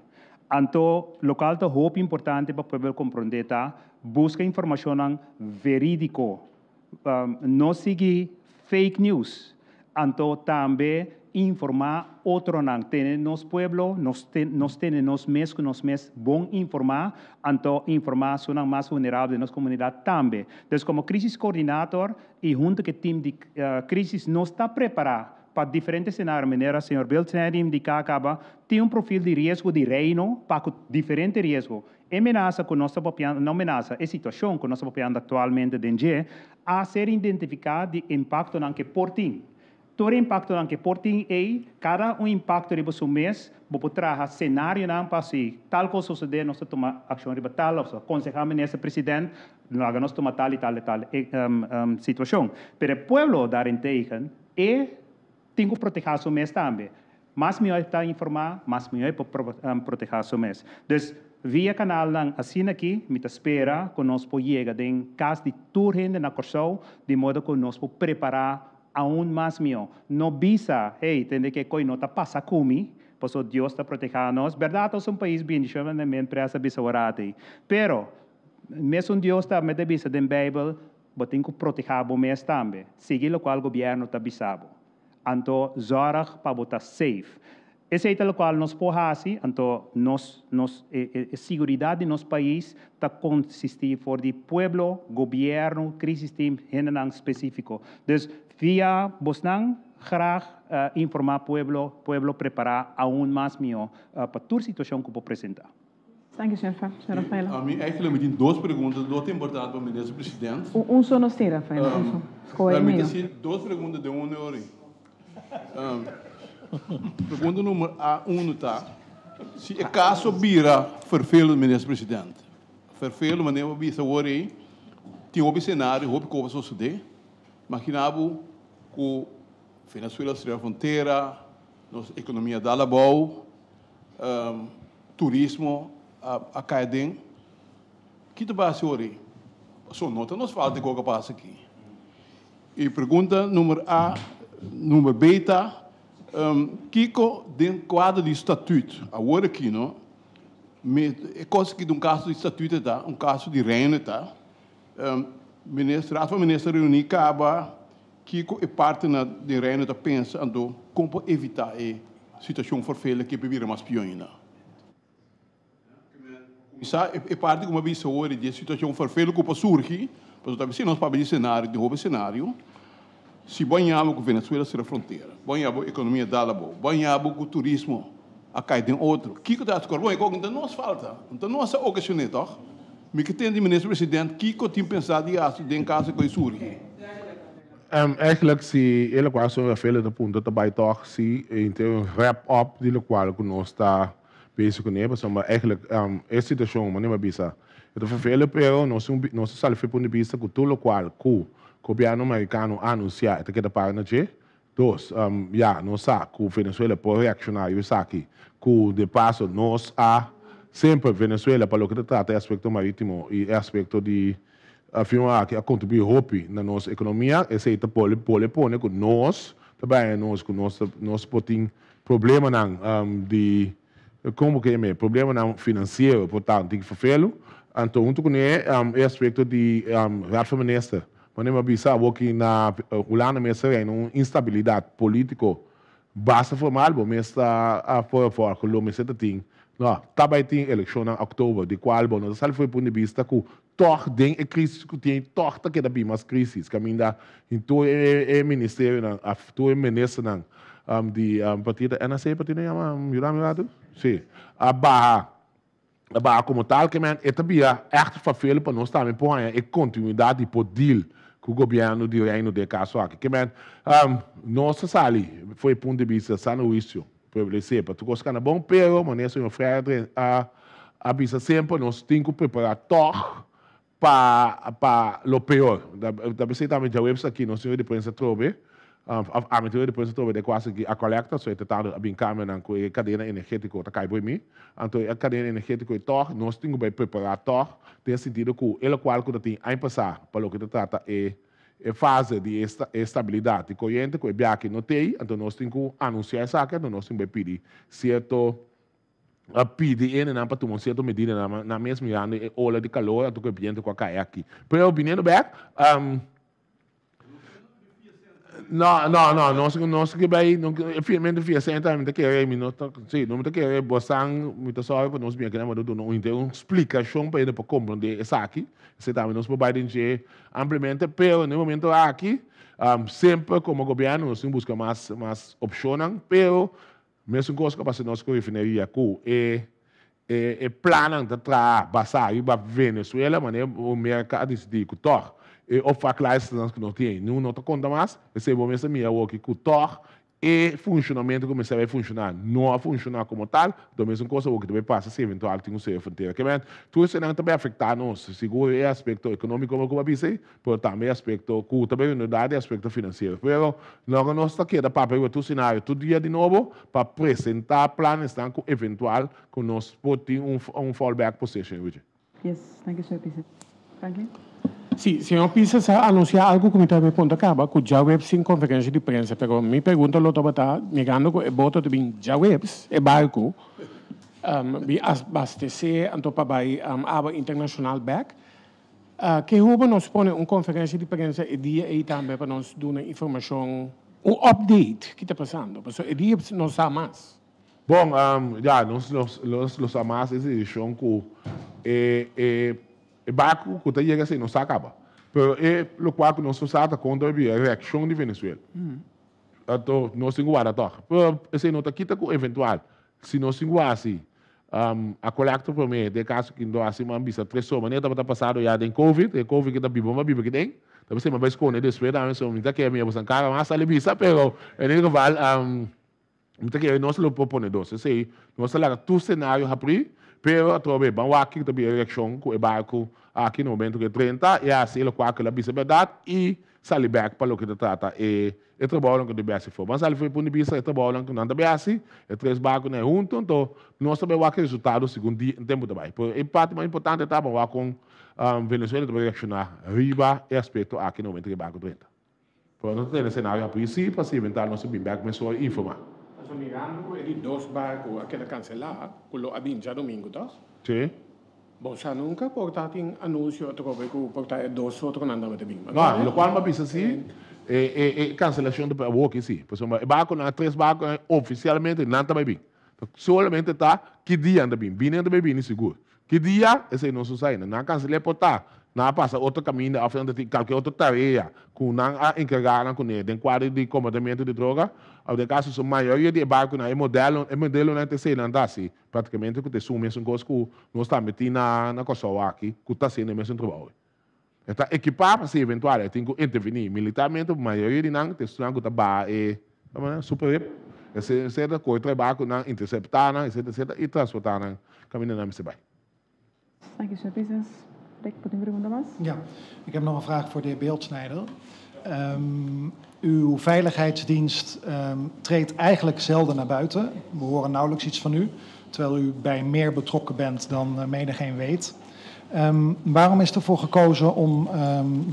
Anto, lokal ta hopi importante pa pueblo komprondé ta buska informashonnan verídiko. No sigui fake news, anto tambe informá otronan. Tene nos pueblo, nos nos tene nos mes ku nos mes bon informá, anto informá esunnan mas vulnerabel den nos komunidat tambe. Dus komo crisis coordinator i huntu ku e team di crisis nos ta prepará pa diferente senario, manera señor Biltner indiká kaba, tin un profil di riesgo di Reino pa ku diferente riesgo. E menasa ku nos ta papiando, no menasa, e situashon ku nos ta papiando aktualmente den dje, a ser identifiká di impaktonan ke por tin. Tur e impaktonan ke por tin ei, kada un impakto riba su mes, bo por traha senarionan pa si tal kos sosodé nos ta tuma akshon riba tal òf konsehá minister president laga nos tuma tal i tal i tal situashon. Pero e pueblo daarentegen e tin ku protehá su mes tambe. Mas mihó e ta informá, mas mihó e por protehá su mes. Dus, via kanalnan asina aki, mi ta spera ku nos por yega den kas di tur hende na Kòrsou, di modo ku nos por prepará aun mas mihó. No bisa, hey, tende ke koi no ta pasa ku mi, pasobra Dios ta protehá nos. Bèrdat nos un pais bendishon, mi empresa a bisa ora atei. Pero, mesun Dios tambe ta bisa den Beibel, bo tin ku protehá bo mes tambe. Sigui lokual gobièrnu ta bisa bo. Anto zorg pa bo ta safe. Esei ta lokual nos por hasi, anto nos nos e e siguridat di nos pais ta konsistí for di pueblo, gobièrnu, crisis team, hendenan spesífiko. Dus via bosnan graag informá pueblo, pueblo prepará aun mas mihó pa tur situashon ku por presentá. Danki, señor Fa, señor Rafaela. Ami eigenlijk mi tin dos pregunta, dos ta importante pa minister president. Un, un so nos tin, Rafaela, un so. Scoge Mi ta medio. hasi dos pregunta den un ori. Pregunta numero A uno ta, si e caso bira vervelend, minister president, vervelend manera bo bisa awor ei, tin hopi scenario, hopi cosa a sosode. Imagina bo cu Venezuela cera frontera, nos economia dal abao, Turismo a kai aden. Ki ta basa ora ei? Pasobra no ta nos falta ku a pasa aki. E pregunta number A, number B ta, kiko den kuadro di statuut, awor aki no, e kos aki ta un kaso di statuut e ta, un kaso di reino e ta, minister, Raad van Minister reuni kaba Kiko e partenan den Reino ta pensa anto kon por evitá e situashon forfela ke por bira mas pió ainda? Kuminsá e parti ku mi a bisa awor di e situashon forfela ku por surgi, pasobra ta bisa nos papia di senario, di hopi senario, si bo a yama ku Venezuela sera frontera, bo a yama ku ekonomia dal abou, bo a yama ku turismo a kai den otro, kiko ta hasi kor? Bon, e kos no ta nos falta, no ta nos a okashoné tòg? Mi ke tende minister president kiko tin pensa di hasi den kaso ku e surgi. Eigenlijk si e lokual señor Rafael ta punta ta bai tòg si e inter un wrap up di lokual ku nos ta bezig kuné pasobra eigenlijk e situashon manera mi a bisa e ta vervelend pero nos nos ta sali for e punto di bista ku tur lokual ku. gobièrnu merikano a anunsiá e ta keda para na dje. Dos, ya nos sa ku Venezuela por reakshoná riba esaki, ku de paso nos a semper Venezuela pa loke ta trata e aspekto marítimo i e aspekto di afirma aki a kontribuí hopi na nos ekonomia. Esei ta por por pone ku nos ta baya nos ku nos nos por tin problemanan di komo ke yam'é problemanan finansiero por ta un tiki ferfelu. Anto huntu kuné e aspekto di Raad van Minister Manera mi a bisa awor ki na Hulanda mes ta reina un instabilidat politico basta formal, bo mes ta for a for cu lo mester ta tin, no, ta bay tin eleccionnan october, di cual bo no ta sali for e punto di bista cu toch den e crisis cu tin toch ta keda bin mas crisis, caminda tur e ministerionan of tur e ministernan di partido NAC, partido yama, yuda mi un rato? Si, a baha. Ba komo tal ke men e ta bira ègt fafel pa nos tambe por haña e kontinuidat di por deal ku gobièrnu di Reino den e kaso aki. Ke men nos ta sali for e punto di bista sano huisio, prevalesé pa tur kos kana bon, pero manera señor Frere a a bisa semper nos tin ku prepará tòg pa pa lo peor. Ta p'esei tambe djaweps aki nos tin di prensa atrobe, of ami tin di prensa atrobe den kuas aki a kolekta, so e tratando a bin kambionan ku e kadena energetiko ta kai por mi. Anto e kadena energetiko ei tòg nos tin ku bai prepará tòg den sentido ku e lokual ku ta tin aña pasá pa loke ta trata e e fase di e estabilidat di koriente ku e biaha aki no t'ei, anto nos tin ku anunsiá esaki, anto nos tin ku bai pidi sierto a pidi hendenan pa tuma un cierto medida nan nan mes mirando e ola di calor anto cu e biento cu a cay aki. Pero biniendo bek, no, no, no, nos nos ke bay, no finalmente fia centa mi ta kere, mi no ta, si, no mi ta kere bosan, mi ta sorry pa nos bin aki nan pa duna un henter un splicacion pa hende por comprende esaki, esey tambe nos por bay den dje ampliamente, pero na e momento aki, semper como gobierno nos tin busca mas mas opcionnan, pero Mesun kos ku a pasa nos ku refineria ku e e plannan ta traha basá riba Venezuela, manera Merka a disidí ku tòg e opvaklijstennan ku nos tin niun no ta konta mas, esei bo mester mira awoki ku tòg e funshonamentu ku mester bai funshoná no a funshoná komo tal, anto mesun kos awoki ta bai pasa si eventual tin un sere frontera. Ke men tur eseinan ta bai afektá nos, sigur e aspekto ekonómiko ku bo a bisa ei, pero tambe e aspekto ku ta bay unidad e aspekto finansiero. Pero loke nos ta keda papia riba tur senario tur dia di nobo pa presenta planesnan ku eventual ku nos por tin un un fallback position riba dje. Yes, thank you señor Pisas. Franklin? Si, señor Pisas a anuncia algo ku mi ta punta kaba ku djaweps sin konferensia di prensa, pero mi pregunta lo tabata mirando ku e boto ta bin djaweps, e barku, bin abastesé anto pa bai awa internashonal bek. Ke hopi nos pone un konferensia di prensa e dia ei tambe pa nos duna informashon, un update ki ta pasando, pasobra e dia nos sa mas. Bon, ya, nos nos lo sa mas e desishon ku e e e barku ku ta yega esei no sa kaba. Pero e lokual ku nos lo sa ta kon ta bira e reakshon di Venezuela. Anto nos tin ku warda tòg. Pero esei no ta kita ku eventual si nos tin ku hasi a kolekta promé den kaso ki no hasi man bisa tres sor manera tabata pasado ya den covid e covid ki ta biba ma biba kiden ta bisa mi a bai skonde despues tambe so mi ta kere mi a bosan kara mas sali bisa pero en ieder geval mi ta kere nos lo por pone dos esei nos ta laga tur senario habrí pero atrobe ban wak kiko ta bira e reakshon ku e barku aki na momento ku e drenta e hasi e lokual ku el a bisa bèrdat i sali bèk pa loke ta trata e E trabounan ku debe hasi for. Ban sali for e punto di bista e trabounan ku nan ta bay hasi, e tres barkunan e huntu, anto nos ta bay wak e resultado segun di tempu ta bay. Pero e parti mas importante ta ban wak kon Venezuela ta bay reakshoná riba e aspekto aki na momento ku e barku drenta. Pero nos ta tene senario habrí si pa si eventual nos ta bin bek mesora i informá. Pasobra mirando ku e di dos barku a keda kanselá, ku lo a bin djadumingu, tòg? Sí. Bo sa nunca por ta tin anuncio atrobe cu por ta e dos otronan tabata bin. No, locual mi a bisa si, e e e cancelacion ta awoki si. Pasobra e barconan, e tres barconan oficialmente nan ta bay bin. Solamente ta ki dia nan ta bin. Bini nan ta bay bini sigur. Ki dia, esey nos no sa ainda. Nan a cancela por ta nan a pasa otro caminda of nan ta tin cualkier otro tarea cu nan a encarga nan cune den cuadro di combatimento di droga. Of den caso su mayoria di e barconan, e modelo, e modelonan ta esey nan ta haci. Práktikamente ku ta esun mesun kos ku nos tambe tin na na Kòrsou aki ku ta hasiendo e mesun trabou. E ta ekipá pa si eventual e tin ku intervení militarmente, mayoria di nan ta esunnan ku ta baha e super rip, etcetera, kohe trae barkunan, interseptá nan, etcetera, etcetera, i transportá nan kaminda nan mester bai. Thank you, Sr. Pisas. Rick, bo tin pregunta mas? Ja, ik heb nog een vraag voor de heer Beeldsnijder. Uw veiligheidsdienst treedt eigenlijk zelden naar buiten. We horen nauwelijks iets van u, terwijl u bij meer betrokken bent dan menigeen weet. Waarom is ervoor gekozen om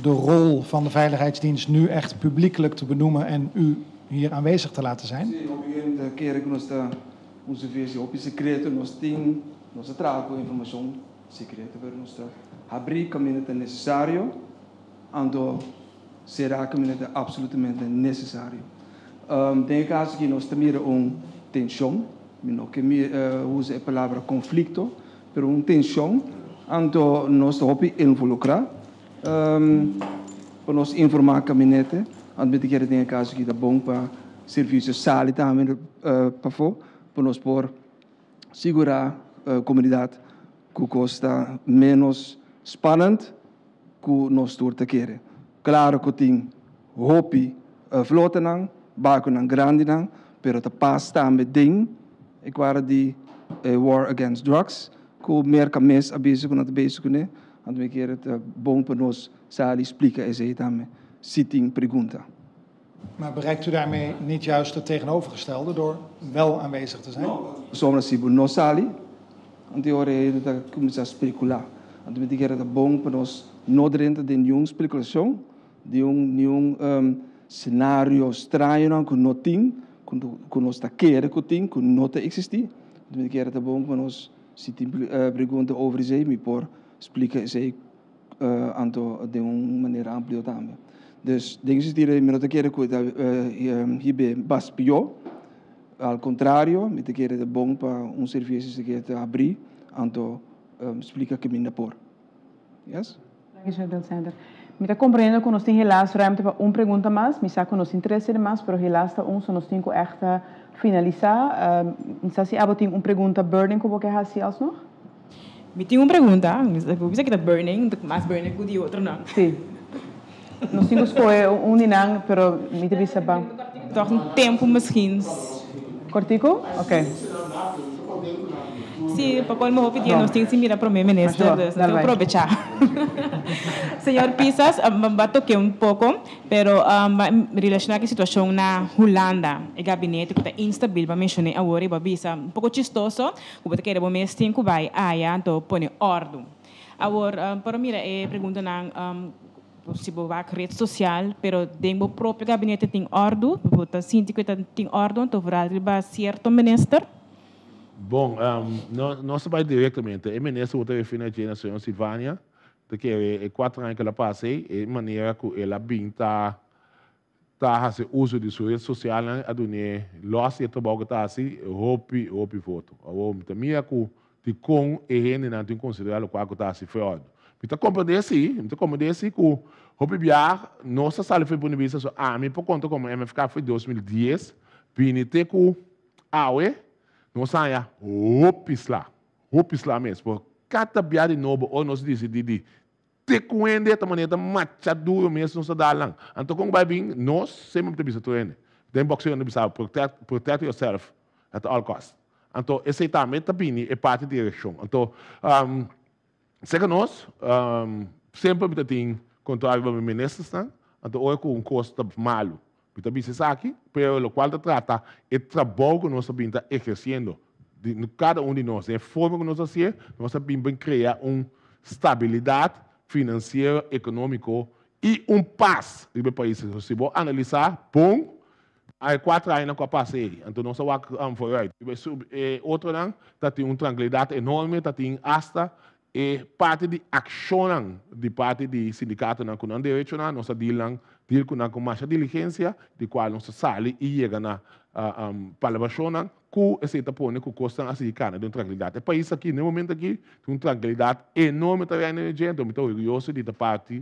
de rol van de veiligheidsdienst nu echt publiekelijk te benoemen en u hier aanwezig te laten zijn? Sí, hopi hende kere ku nos ta un servisio hopi sekreto, nos tin, nos ta traha ku informashon sekreto, pero nos ta habrí kaminda ta nesesario, anto será kaminda ta apsolutamente nesesario. Den e kaso aki nos ta mira un tenshon, mi no ke usa e palabra konflikto, pero un tenshon, anto nos ta hopi involukrá pa nos informá kabinete, anto mi ta kere den e kaso aki ta bon pa servisio sali tambe pafó pa nos por sigurá komunidat ku kos ta ménos spannend ku nos tur ta kere. Klaro ku tin hopi flotanan, barkunan grandinan, pero ta pas tambe den e kuadro di e war against drugs ku Merka mes a bisa ku nan ta bezig kuné. Anto mi kere ta bon pa nos sali splika esei tambe si tin pregunta. Maar bereikt u daarmee niet juist het tegenovergestelde door wel aanwezig te zijn? No, pasobra si bo no sali, anto e ora ei ta kuminsá spekulá. Anto mi ta kere ta bon pa nos no drenta den niun spekulashon, den niun senario strañonan ku no tin, ku nos ta kere ku tin, ku no ta eksistí. Anto mi ta kere ta bon pa nos, si tin pregunta over esei, mi por splika esei anto den un manera amplio tambe. Dus den e sentido mi no ta kere ku e ta hib'é bas pió, al kontrario mi ta kere ta bon pa un servisio si ke ta abrí anto splika kaminda por. Yes? Danki señor Delcender. Mi ta komprende ku nos tin helaas ruimte pa un pregunta mas. Mi sa ku nos tin tres hende mas, pero helaas ta un, so nos tin ku ègt finalisá. Mi sa si abo tin un pregunta burning ku bo ke hasi alsnog? Mi tin un pregunta, bo bisa ki ta burning, mas burning ku di otronan. Sí. Nos tin ku skohe un di nan, pero mi ta bisa ban. Tòg un tempu misschien. Kortiku? Oké. Sí, pa colmo hopi dia nos tin sin mira Prome Minister, dus nos tin ku probechá. Señor Pisas, bo a toke un poko, pero relashoná ku e situashon na Hulanda, e gabinete ku ta instabil, bo a menshoné awor i bo a bisa un poko chistoso, Ku bo ta kere bo mes tin ku bai aya anto pone òrdu. Awor por a mira e preguntanan si bo wak red sosial pero den bo propio gabinete tin òrdu? Bo ta sinti ku e ta tin òrdu anto vooral riba sierto minister? Bon, nos ta bai direktamente. E minister ku ta referi na dje na señor Silvania ta kere e kuater aña ku el a pasa ei e manera ku el a bin ta ta hasi uso di su red socialnan a dun'é los di e trabou ku ta hasi hopi hopi voto. Awor mi ta mira ku dikon e hendenan tin konsiderá lokual ku ta hasi fraude. Mi ta komprendé si, mi ta komprendé si ku hopi biaha nos ta sali for e punto di bista so ami por konta komo MFK for 2010 bini te ku awe nos haña hopi sla, hopi sla mes por kada bia di nobo ora nos disidí di Te ku hende ta manera ta macha duro mes nos ta dal nan. Anto kon ku bai bin nos semper mi ta bisa tur hende. Den boxeo nan ta bisa protect protect yourself at all cost. Anto esei tambe ta bini e parti di reaccion. Anto serka nos semper mi ta tin control riba mi ministersnan. Anto ora ku un kos ta malu mi ta bisa esaki pero lokual ta trata e trabou ku nos ta bin ta eherciendo di kada un di nos den e forma ku nos ta hasié nos ta bin bin krea un stabilidat finansiero, ekonómiko i un pas riba e pais. Si bo analisá bon a e kuater añanan ku a pasa ei, anto nos a wak vooruit. Riba e otronan ta tin un trankilidat enorme, ta tin asta e parti di akshonnan di parti di sindikatonan ku nan derechonan, nos a deal nan deal ku nan ku masha diligensia, di kual nos a sali i yega na palabrashonnan Ku esei ta pone ku kosnan a sigui kana den un trankilidat. E pais aki, na e momento aki, tin un trankilidat enorme ta reina den dje, anto mi ta orguyoso di ta parti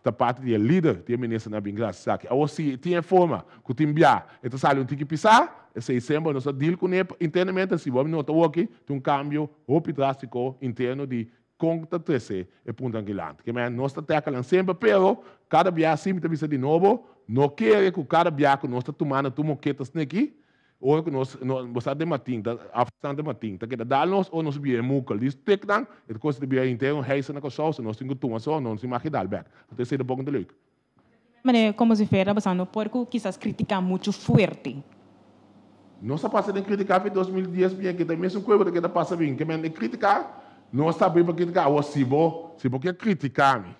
ta parti di e lider di e ministernan bin gracias esaki. Awor si tin e forma ku tin bia e ta sali un tiki pisá, esei semper nos ta deal kuné internamente, si bo a nota awoki tin un kambio hopi drastiko interno di kon ta trese e punto ankilanti. Ke manera nos ta tèkèlan semper, pero kada bia si mi ta bisa di nobo, no kere ku kada bia ku nos ta tumando tur moketas neki. Ora ku nos, no, bo sa den matin, ta afstand den matin, ta keda dal nos ora nos bira e mukel. Di stek nan, e kos ta bira henter un heisa na Kòrsou, so nos tin ku tuma so, no nos tin mag dal bèk. Anto esei ta poko ta leuk. Manera komo si fuera basá no por ku kisas kritiká muchu fuerte. Nos a pasa den kritiká fi 2010 bien, ke ta e mesun kuevo ta keda pasa bin. Ke men e kritiká, nos ta abrí pa kritiká. Awor si bo, si bo ke kritiká mi,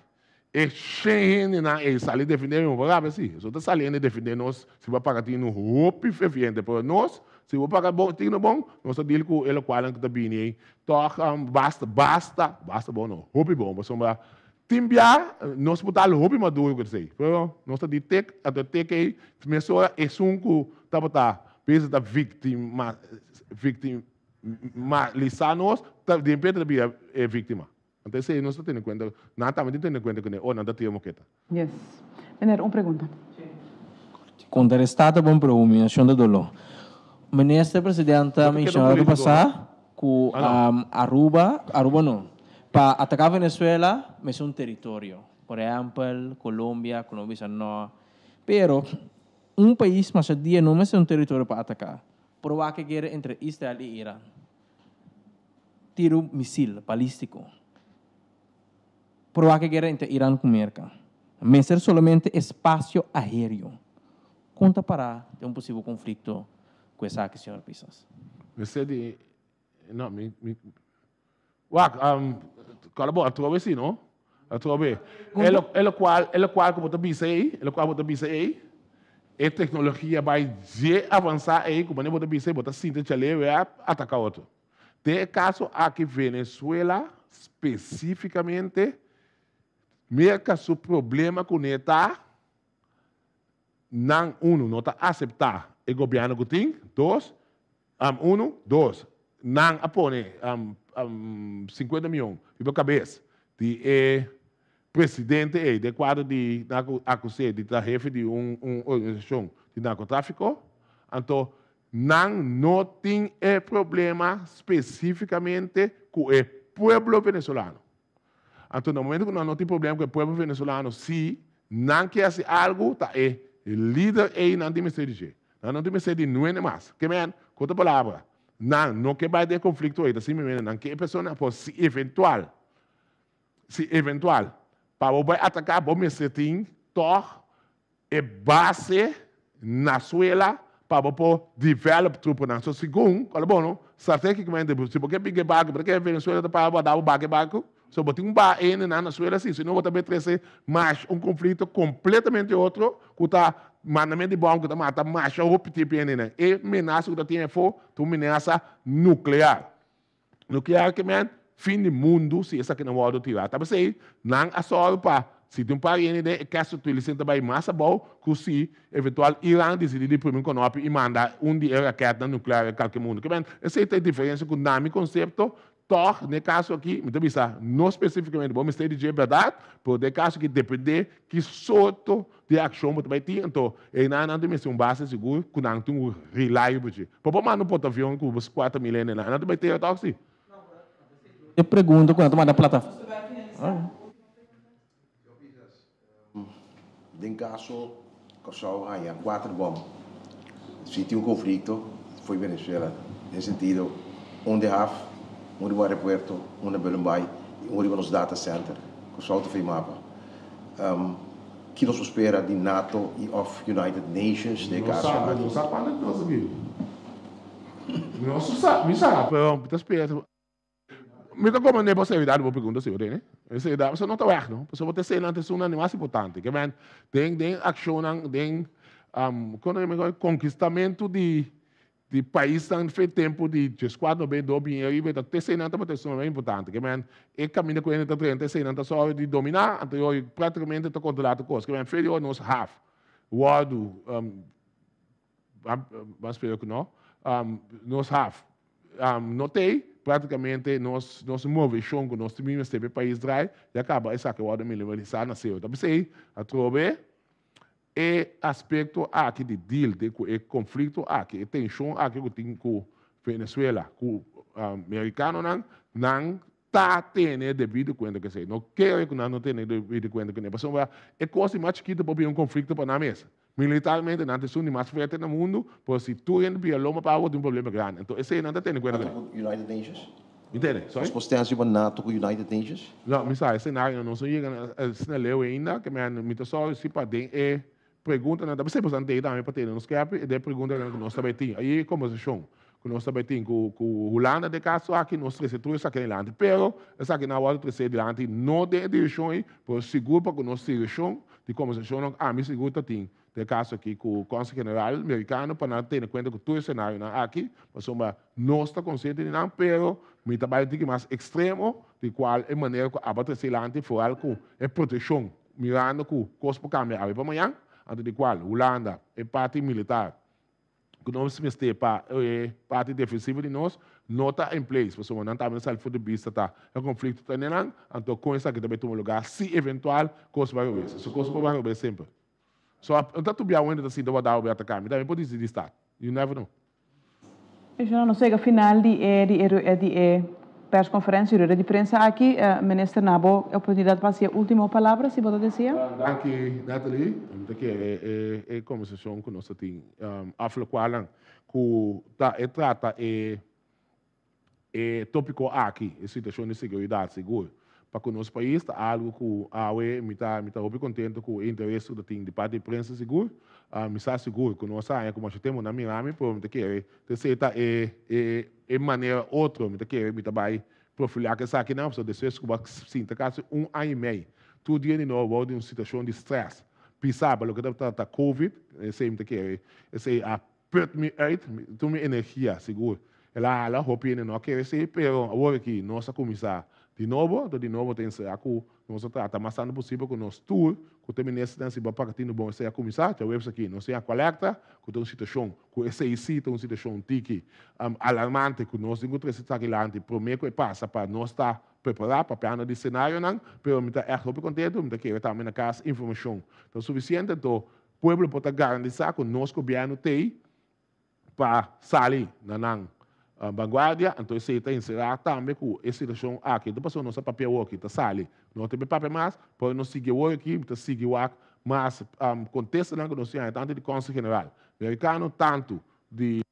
E shen hendenan ei sali defendé mi, bo por rabia si. Esun ta sali hende defendé nos si bo a paga tinu hopi ferviente, pero nos, si bo paga bon tinu bon, nos ta deal ku e lokualnan ku ta bini ei. Tòg basta, basta, basta bon no, hopi bon, pasobra tin bia nos por ta hopi maduro ku esei, pero nos ta di tek, anto e tek ei mesora esun ku tabata bisa ta viktima, viktimalisá nos, ta di repente ta bira e viktima. Anto esei nos ta tene kuenta, nan tambe tin tene kuenta kuné, oh nan ta tira moketa. Yes. Meneer, un pregunta. Kontrarestá ta bon pero humiashon ta doló. Minister President a menshoná lo pasá ku Aruba, Aruba no, pa ataká Venezuela mester un teritorio. Por ehèmpel Colombia, Colombia bisa no. Pero un pais masha dia no mester un teritorio pa ataká. Por wak e guera entre Israel i Iran. Tiru misil balístiko. Por wak e guera entre Iran ku Merka. Mester solamente espasio aéreo. Kon ta pará den un posibel konflikto ku esaki, señor Pisas? Mester di, no, mi, mi, wak, kòrda bo, atrobe si, no? Atrobe. E lo, e lokual, e lokual ku bo ta bisa ei, e lokual bo ta bisa ei, e teknologia bai dje avansá ei ku manera bo ta bisa ei, bo ta sinti chale wea ataka otro. Den e kaso aki Venezuela spesífikamente, Merka su problema kuné ta nan unu no ta aseptá e gobièrnu ku tin, dos, unu, dos, nan a pone sinkuenta mion riba kabes di e presidente ei den kuadro di nan a akus'é di ta hefe di un organisashon di narkotráfiko, anto Nan no tin e problema specificamente cu e pueblo venezolano. Anto na momento cu nan no tin problema cu e pueblo venezolano, si nan kier haci algo, ta e lider ey nan tin mester di dje. Nan no tin mester di nuende mas. Ke men, cu otro palabra, nan no ke bay den e conflicto ey, ta simplemente nan ke e persona, por si eventual, si eventual, pa bo bay ataca, bo mester tin toch e base na suela pa bo por develop truponan. So segun, cual bo no, strategicamente si bo ke pica e barco, bo ta kere Venezuela ta para bo a da bo baka e barco, so bo tin un ba hendenan na suela si, si no bo ta bay trece mas un conflicto completamente otro cu ta mandamento di bom cu ta mata masha hopi tipo hendenan. E menasa cu ta tin afo ta un menasa nuclear. Nuclear ke men fin di mundu si esakinan wòrdu tirá. Ta p'esei nan a sòru pa si tin un par hende den e Castro Twillicen ta bai mas abou ku si eventual Iran disidí di primi un kònòpi i manda un di e rakètnan nuklear e kalke mundu. Ke men esei ta e diferensia ku na mi konsepto tòg den e kaso aki mi ta bisa no spesifikamente bo mester di dje bèrdat pero den e kaso aki dependé ki sorto di akshon bo ta bai tin, anto einan nan tin mester un base sigur ku nan tin un reliable dje. Por por manda un portavion ku bo kuater mil hende nan, nan ta bai tera tok si. E pregunta ku nan ta manda plata. Den kaso Kòrsou haña kuater bòm, si tin un konflikto fo'i Venezuela, den sentido un den haf, un riba aeropuerto, un na Bullenbaai i un riba nos data center, Kòrsou ta fo'i mapa. Ki nos por spera di nato y of United Nations den e caso aki? No sa cuanto nos a biba. No sa, mi sa, pero mi ta spera. Mi ta comprende bo seriedad di bo pregunta si, Rene. E seriedad, pasobra no ta weg, no. Pasobra bo ta esei nan ta esunnan di mas importante. Ke men, den, den accionnan, den, con nan yama, conquistamento di Di paisnan fe tempu di dieskuater nobenta i dos bin ariba e ta eseinan tabata sumamente importante. Ke men e kaminda ku hende ta drenta eseinan ta sòru di dominá, anto yoy práktikamente ta kontrolá tur kos. Ke men fe di ora nos haf wòrdu, ban spera ku no, nos haf no t'ei, práktikamente nos nos moveshon ku nos tin mester pa e pais drai ya kaba esaki a wòrdu minimalisá na sero. Ta p'esei atrobe E aspekto aki di deal den ku e konflikto aki, e tenshon aki ku tin ku Venezuela, ku merikanonan, nan ta tene debido kuenta ku esei. No kere ku nan no tene debido kuenta kuné, pasobra e kos di mas chikitu por bira un konflikto pa nan mes. Militarmente nan ta esun di mas fuerte na mundu, pero si tur hende bira lomba pa abo tin un problema grandi. Anto esei nan ta tene kuenta kuné. Nato ku United Nations? Mi tene, sorry? Nos postensia pa Nato ku United Nations? No, mi sa e senario nos no yega na asina leu ainda, ke men mi ta sòru si pa den e preguntanan ta p'esei boso tei tambe pa tene nos skepi den e preguntanan ku nos ta bai tin. Ayi e kombersashon ku nos ta bai tin ku ku Hulanda den e kaso aki nos trese tur esaki dilanti, pero esaki nan a wòrdu trese dilanti no den e direkshon ei, pero sigur pa ku nos direkshon di kombersashonnan ami sigur ta tin den e kaso aki ku Konsel General Merikano pa nan tene kuenta ku tur e senarionan aki, pasobra nos ta konsiente di nan, pero mi ta bai un tiki mas ekstremo di kual e manera ku aba trese dilanti foral ku e protekshon mirando ku kos por kambia awe pa mañan, anto di kual Hulanda e parti militar ku nos mester pa e parti defensivo di nos no ta in place, pasobra nan tambe ta sali for di bista ta e konflikto ta nenan, anto kon esaki ta bai tuma lugar si eventual kos bai robes. So kos por bai robes semper. So no ta tur bia un hende ta sinta wardá bo bai ataká, mi tambe por disidi start. You never know. Mencioná nos yega final di e di e di e persconferencia, rueda di prensa aki. Minister, na bo e oportunidad pa haci e ultimo palabra, si bo ta desea. Danki, Natalie. Mi ta kere e e conversacion cu nos ta tin aflocuanan cu ta e trata e E topico aki, e situacion di seguridad sigur pa cu nos pais ta algo cu awe mi ta mi ta hopi contento cu e interes cu ta tin di parti di prensa sigur. Mi sa sigur cu nos a haña cu masha tempo nan mira mi pero mi ta kere ta esey ta e e e manera otro mi ta kere mi ta bay profilea cu esakinan pasobra despues cu bo a sinta casi un aña y mey tur dia di nobo bou di un situacion di stress pisa pa loke ta trata covid esey mi ta kere esey a Put mi uit, tur mi energia, sigur. El a hala, hopi hende no a kere esei, pero awor aki nos a kuminsá di nobo, anto di nobo ta enserá ku nos a trata mas tantu posibel ku nos tur ku ta ministernan si bo a paka tinu bon esei a kuminsá djaweps aki. Nos tin a kolekta ku ta un situashon ku esei si ta un situashon tiki alarmante ku nos tin ku trese esaki lanti promé ku e pasa pa nos ta prepará papiando di senarionan, pero mi ta ègt hopi kontentu, mi ta kere tambe na kas informashon ta sufisiente, anto Pueblo por ta garantisa cu nos gobierno t'ey pa sali na nan vanguardia, anto esey ta encera tambe cu e situacion aki. Enton pasobra nos a papia awor aki ta sali, no ta papia mas, pero nos sigui awor aki, ta sigui wak mas contestanan cu nos tin haña tanto di Consul General Mericano, tanto di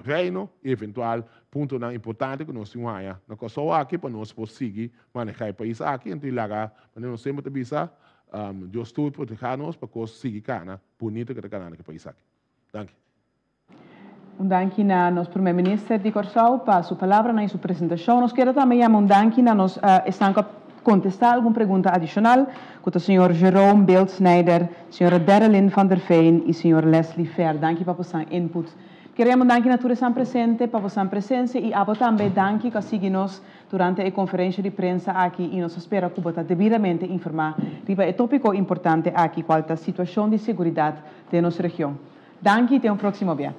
Reino y eventual puntonan importante cu nos tin haña na Corsou aki pa nos por sigui maneha e pais aki. Enton y laga manera nos semper ta bisa, Dios tur proteha nos pa cos sigui cana bunito cu ta cana na e pais aki. Danki. Un danki na nos Prome Minister di Corsou pa su palabranan y su presentacion. Nos kier a tambe yama un danki na nos esnan cu a contesta algun pregunta adicional, cu ta señor Jerome Beeldsnijder, señora Derelyn van der Veen y señor Leslie Fer. Danki pa bosan input. Kier yama un danki na tur esnan presente pa bosan presencia y abo tambe danki cu a sigui nos durante e conferencia di prensa aki y nos a spera cu bo ta debidamente informa riba e topico importante aki cual ta situacion di seguridad den nos region. Danki y te un proximo bia.